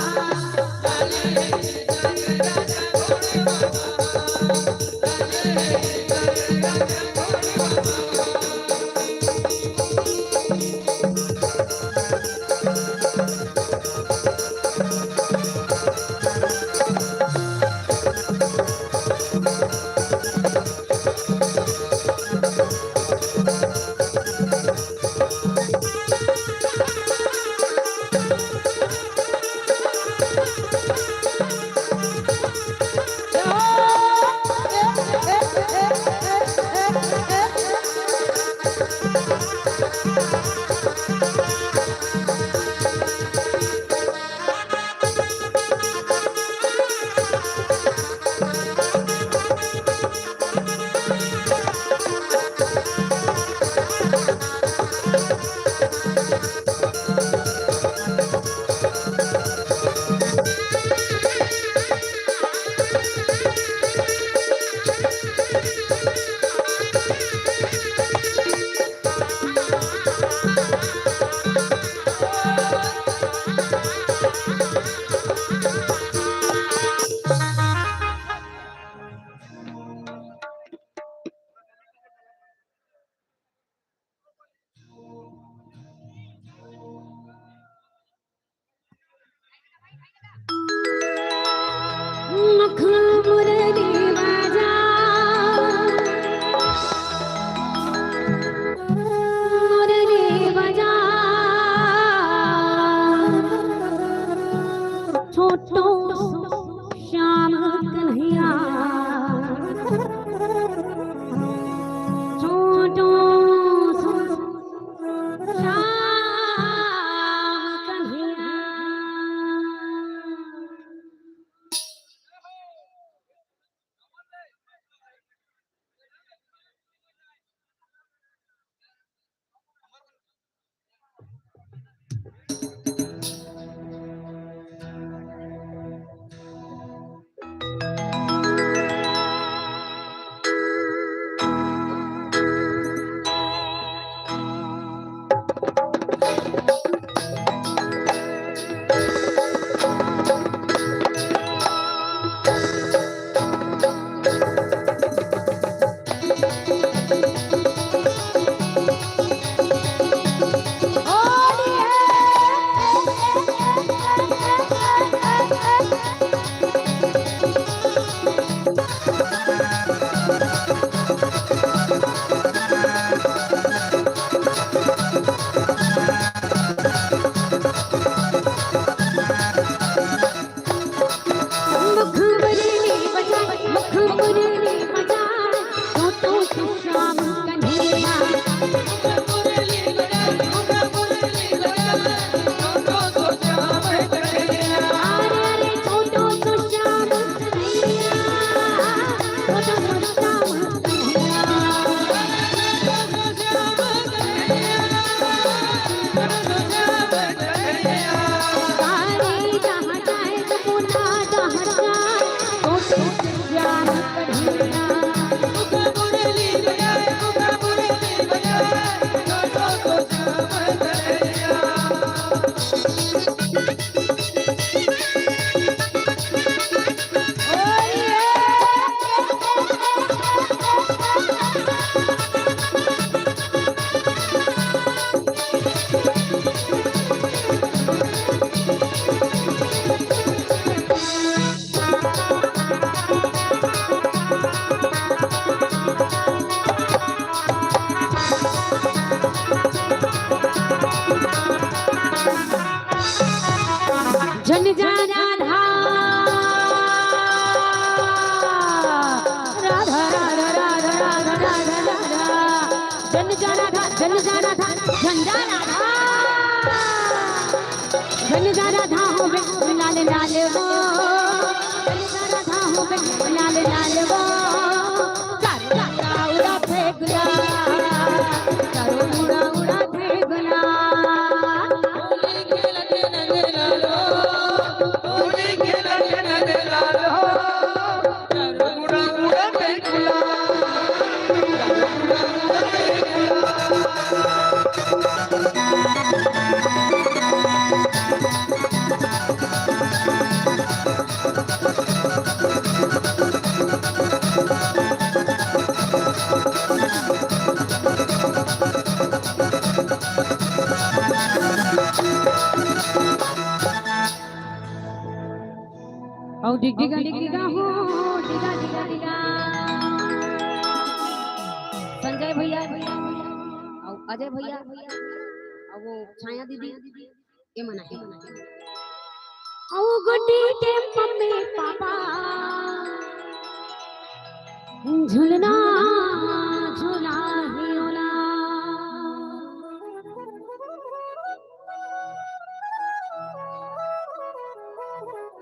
मुख मुरली बजा, मुरली बजा, छोटो सो श्याम कन्हैया, छोटो सो श्याम कन्हैया। जन जा राधा, राधा, राधा, राधा, राधा, राधा, राधा। जन जा राधा, जन जा राधा, जन जा राधा। जन जा राधा हो बे लाल लाल वो, जन जा राधा हो बे लाल लाल वो। चारों उड़ा उड़ा फेंकला, चारों उड़ा उड़ा फेंकला। अउ डिग डिगा डिग डिगा हो, डिगा डिगा डिगा। संजय भैया अउ अजय भैया अउ वो छाया दीदी, ये मना है। अउ गुड्डी के मम्मी पापा झुलना झुला ही ओला।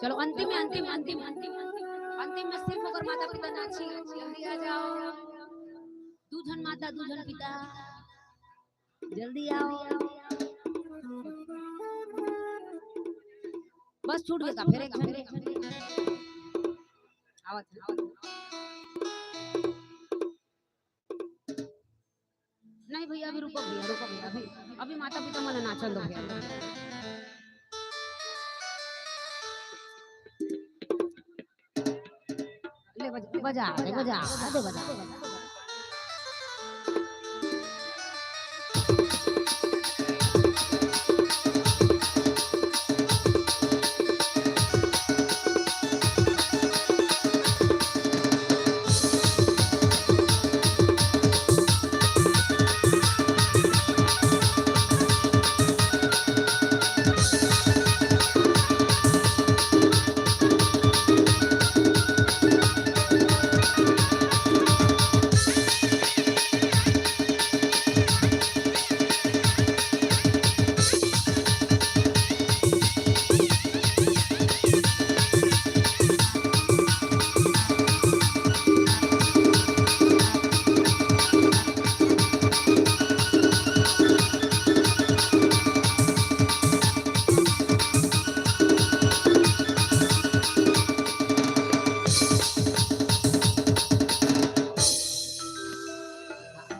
चलो अंतिम में, अंतिम, अंतिम, अंतिम, अंतिम, अंतिम में सिर्फ अगर माता पिता नाची, जल्दी आ जाओ। दू झन माता, दू झन पिता, जल्दी आओ। बस छूट गया, फिर एक, फिर एक, फिर एक। आवत है, आवत है। नहीं भैया, अभी रुको भैया, रुको भैया, अभी, अभी माता पिता मन नाचन दो भैया। ले बजा, बजा, बजा, बजा, बजा।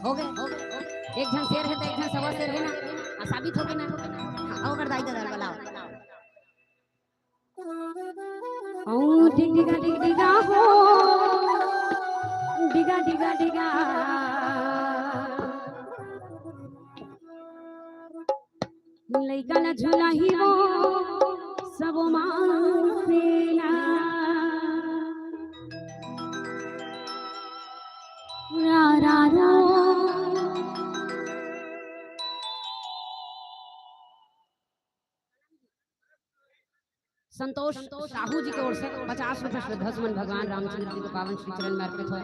हो गए, हो गए, हो गए। एक झन शेर है तो एक झन सवा शेर है ना, आ, साबित हो गए ना। हाँ, ओकर दाई ददा ला बुलाओ। ओ डिग डिगा डिग डिगा हो, डिगा डिगा डिगा। लइका ला झुलाही वो सब मांग पेला। रा रा रा। संतोष साहू जी के ओर से पचास रुपए श्रद्धा सुमन भगवान रामचंद्र जी के पावन श्री चरण में अर्पित होय।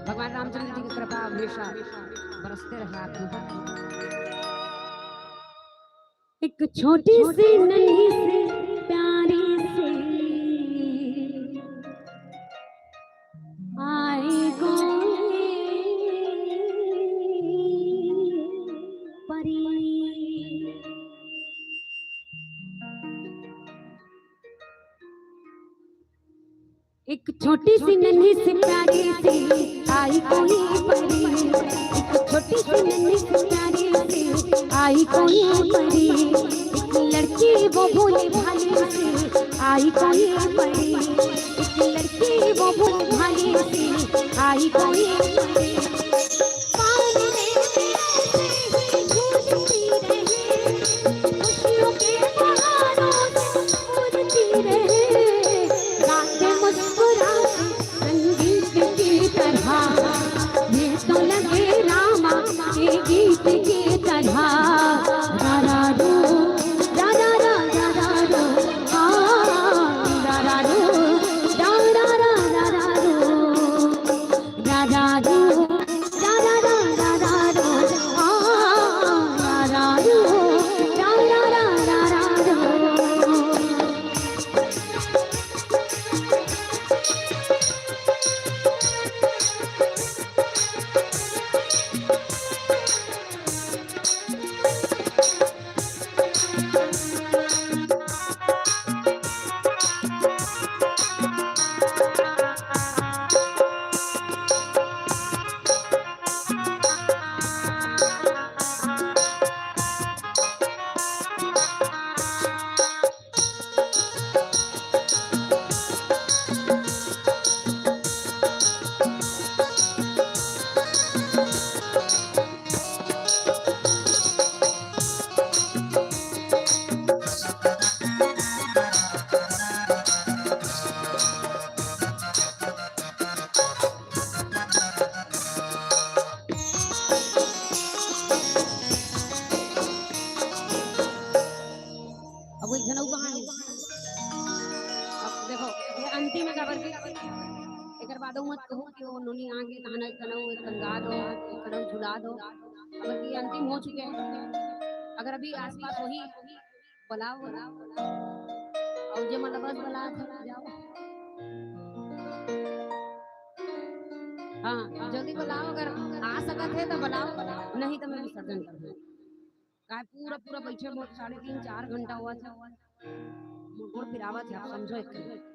भगवान रामचंद्र जी की कृपा हमेशा बरसते रहे आपके ऊपर। एक छोटी सी नन्ही सी प्यारी सी आई कोई परी। एक छोटी सी नन्ही सी प्यारी सी आई कोई परी, एक छोटी सी नन्ही सी प्यारी सी आई कोई परी। एक लड़की वो भोली भाली सी आई कोई परी, एक लड़की वो भोली भाली सी आई कोई परी। पानी में ऐसे ही झूलती रहे, खुशियों के बहारों से उड़ती रहे, गाते मुस्कुराते संगीत की तरह। ये तो लगे रामा के गीत की तरह। रा रा रू, रा रा रा, रा रा रू, आ, रा रा रू, रा रा रा, रा रा रू, रा रा रू। नोनी आगे, तहन एक कनऊ, एक कन गा दो, एक कनऊ झुला दो। अब ये अंतिम हो चुके हैं। अगर अभी आसपास वही बुलाओ, बुलाओ, बुलाओ। और जे मतलब बस बुला, जाओ। हाँ, जल्दी बुलाओ, अगर आ सकत है तो बुलाओ, नहीं तो मैं विसर्जन कर दूँ। काय पूरा पूरा बैठे मोर साढ़े तीन चार घंटा हुआ था। मोर गोड़ पिरावत है, आप समझो एक।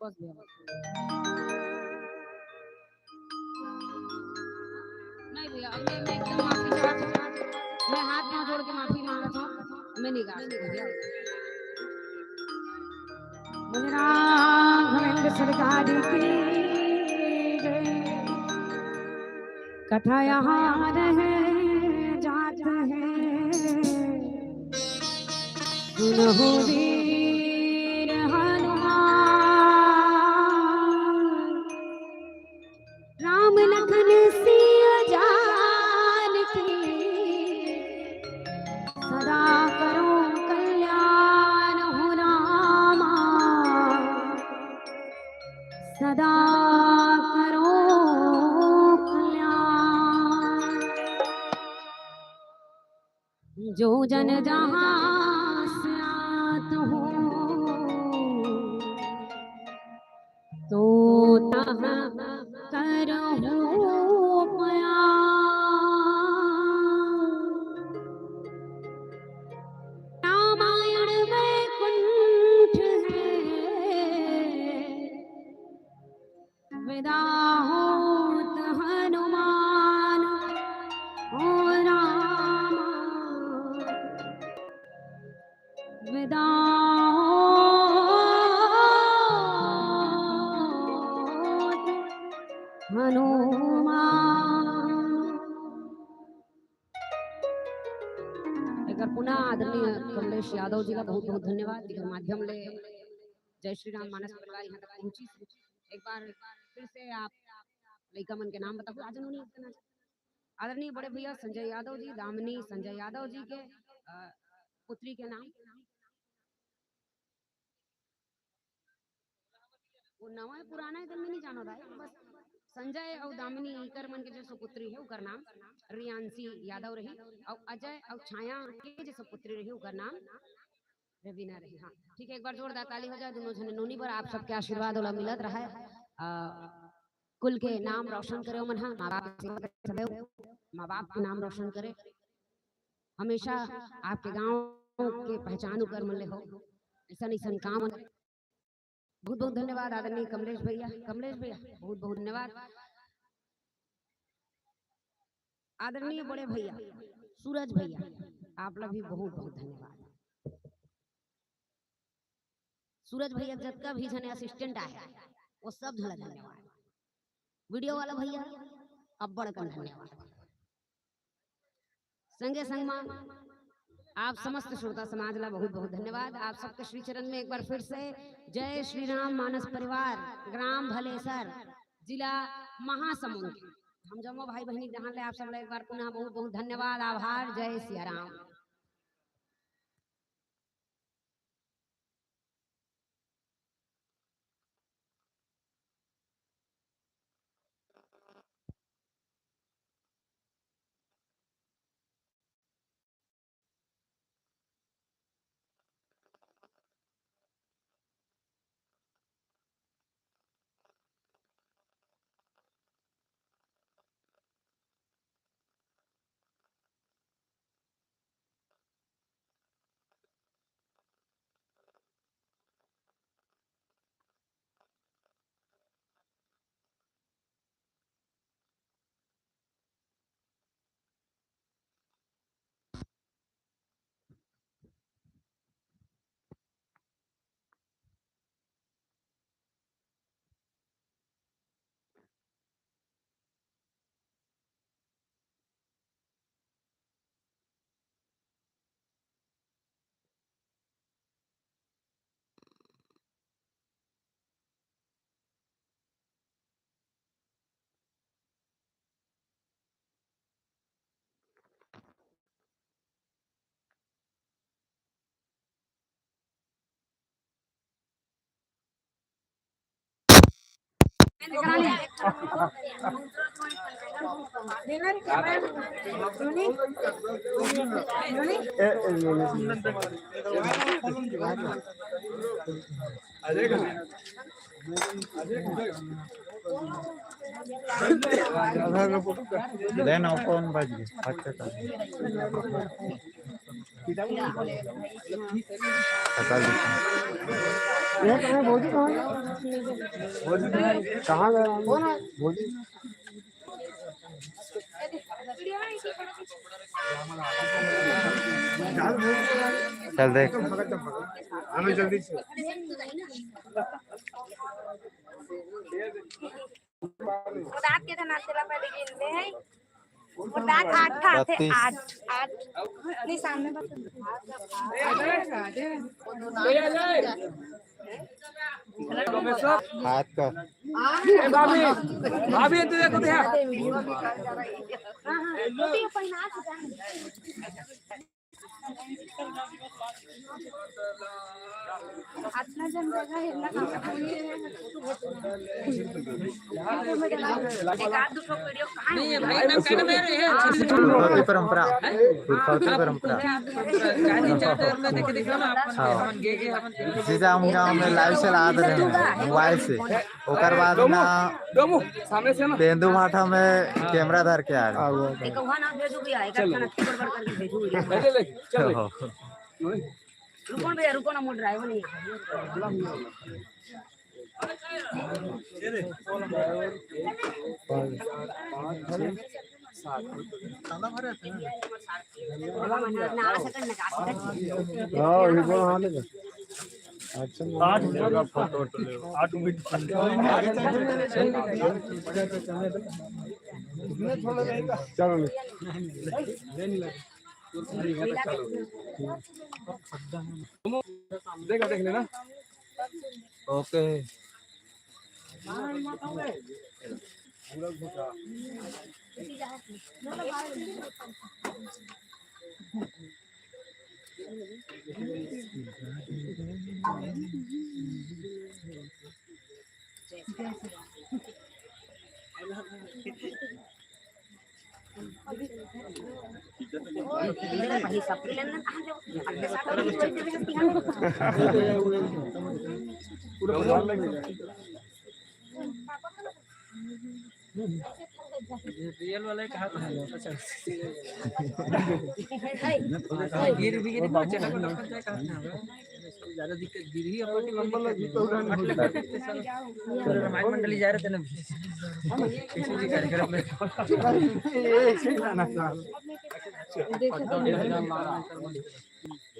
बस भैया, बस। नहीं भैया, अब मैं, मैं एकदम माफी चाहता हूँ। मैं हाथ पाँव जोड़ के माफी मांगता हूँ, मैं नहीं गा सकता भैया। बोले राघवेंद्र सरकार की जय। कथा यहाँ रह जात है, सुनहु वीर हनुमान। राम लखन सिया जानकी, सदा करो कल्याण हो रामा, सदा करो कल्याण। जो जन जहाँ स्यात हो, तो तह करहु पया। रामायण वैकुंठ है, विदा होत हनुमान, ओ रामा, विदा होत हनुमान। एक बार पुनः आदरणीय कमलेश यादव जी का बहुत बहुत धन्यवाद, जेकर माध्यम ले जय श्री राम मानस परिवार यहाँ तक पहुँची। एक बार फिर से आप लइका मन के नाम बताओ, आज उन्होंने इतना आदरणीय बड़े भैया संजय यादव जी, दामिनी संजय यादव जी के, अ, पुत्री के नाम। वो नवा है, पुराना है, तो मैं नहीं जानो दाई। बस संजय अउ दामिनी इकर मन के जो सुपुत्री है, उकर नाम रियांशी यादव रही, अउ अजय अउ छाया के जो सुपुत्री रही, उकर नाम रवीना रही। हाँ, ठीक है, एक बार जोरदार ताली हो जाए दोनों झने नोनी बर। आप सबके आशीर्वाद ओला मिलत रहे। अ, कुल के नाम रोशन करे ओमन ह, माँ बाप के सेवा करे, सबे माँ बाप के नाम रोशन करे। हमेशा आपके गांव के पहचान उकर मन ले हो, ऐसा नहीं सन काम। बहुत बहुत धन्यवाद आदरणीय कमलेश भैया, कमलेश भैया बहुत बहुत धन्यवाद। आदरणीय बड़े भैया सूरज भैया, आप ला भी बहुत बहुत धन्यवाद। सूरज भैया जतका भी झने असिस्टेंट आए, वो सब झन ला धन्यवाद। वीडियो वाला भैया, अब्बड़ अकन धन्यवाद। संगे संग मा आप समस्त श्रोता समाज ला बहुत बहुत धन्यवाद। आप सबके श्री चरण में एक बार फिर से जय श्री राम मानस परिवार, ग्राम भलेसर, जिला महासमुंद। हम जम्मो भाई बहिनी जहाँ ले आप सब ला एक बार पुनः बहुत बहुत धन्यवाद, आभार। जय सिया राम। देन कौन बज गए? अच्छा, सकाल। ये कहाँ भौजी, कहाँ है? भौजी कहाँ है? कौन है भौजी? चल देख। हमें जल्दी से। रात के जना तेला पहले गिन ले है। रात आठ था, थे बत्तीस। आठ, आठ। नहीं, सामने बस। हाथ का। ए, भाभी, भाभी, तू देखो तो यार। हाँ, हाँ। अतना जन जगह है ना। एक आध दो ठो वीडियो कहाँ है? नहीं, भाई, एकदम कहने में है। पुरखौती परंपरा, पुरखौती परंपरा। हाँ। जीजा हम गाँव में लाइव चला दे रहे हैं मोबाइल से। ओकर बाद ना डोमू, सामने से ना। तेंदू भाठा में कैमरा धर के आ रहे हैं। एक वहाँ ना भेजू भी आएगा, चलो। खाना गड़बड़ करके भेजू भी। ले, ले, ले, चल। हो। रुको ना भैया, रुको ना, मोर ड्राइवर नहीं है। हाँ, ये बोला, हाँ, ले ले। अच्छा, आठ जगह फोटो, आठ मिनट। चलो। देखा, देख लेना। ओके। रियल वाला ही कहा था। गिर भी गिर, चटक लटक जाए कहा था। ज्यादा दिक्कत, गिर ही अपन की दिक्कत नहीं। रामायण मंडली जा रहे थे ना, किसी भी कार्यक्रम में।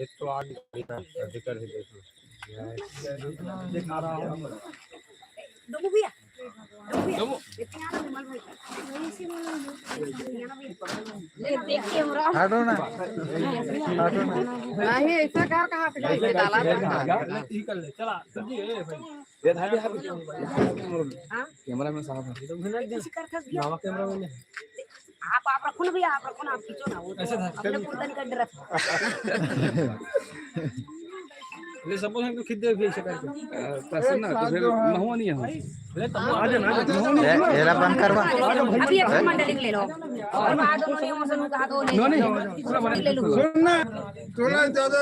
एक तो आगे अधिकार है, देखो। हटो ना, हटो ना। नहीं, ऐसा कार कहाँ पे, ऐसे डाला था। ठीक है, चला, सब्जी, ए भाई। ये धाबी, हाबी। हाँ? कैमरा में साहब है। ये तो घुमा दे। किसी कार खस गया। नवा कैमरा में नहीं। आप, आप रखो ना भैया, आप रखो ना, आप खींचो ना, वो तो ऐसे था। अपने कुर्ता निकाल डरा था। ले, सब लोग खींच दे फिर से करके। अ, प्रसन्न, तो फिर महुआ नहीं है। ले, तब आ जाना, आ जाना। ए, एला बंद करवा। अभी अपनी मंडली के ले लो। और बाद उन्होंने वहाँ से कहा तो ले लो। नहीं, नहीं। ले लो। सुन ना, थोड़ा ज्यादा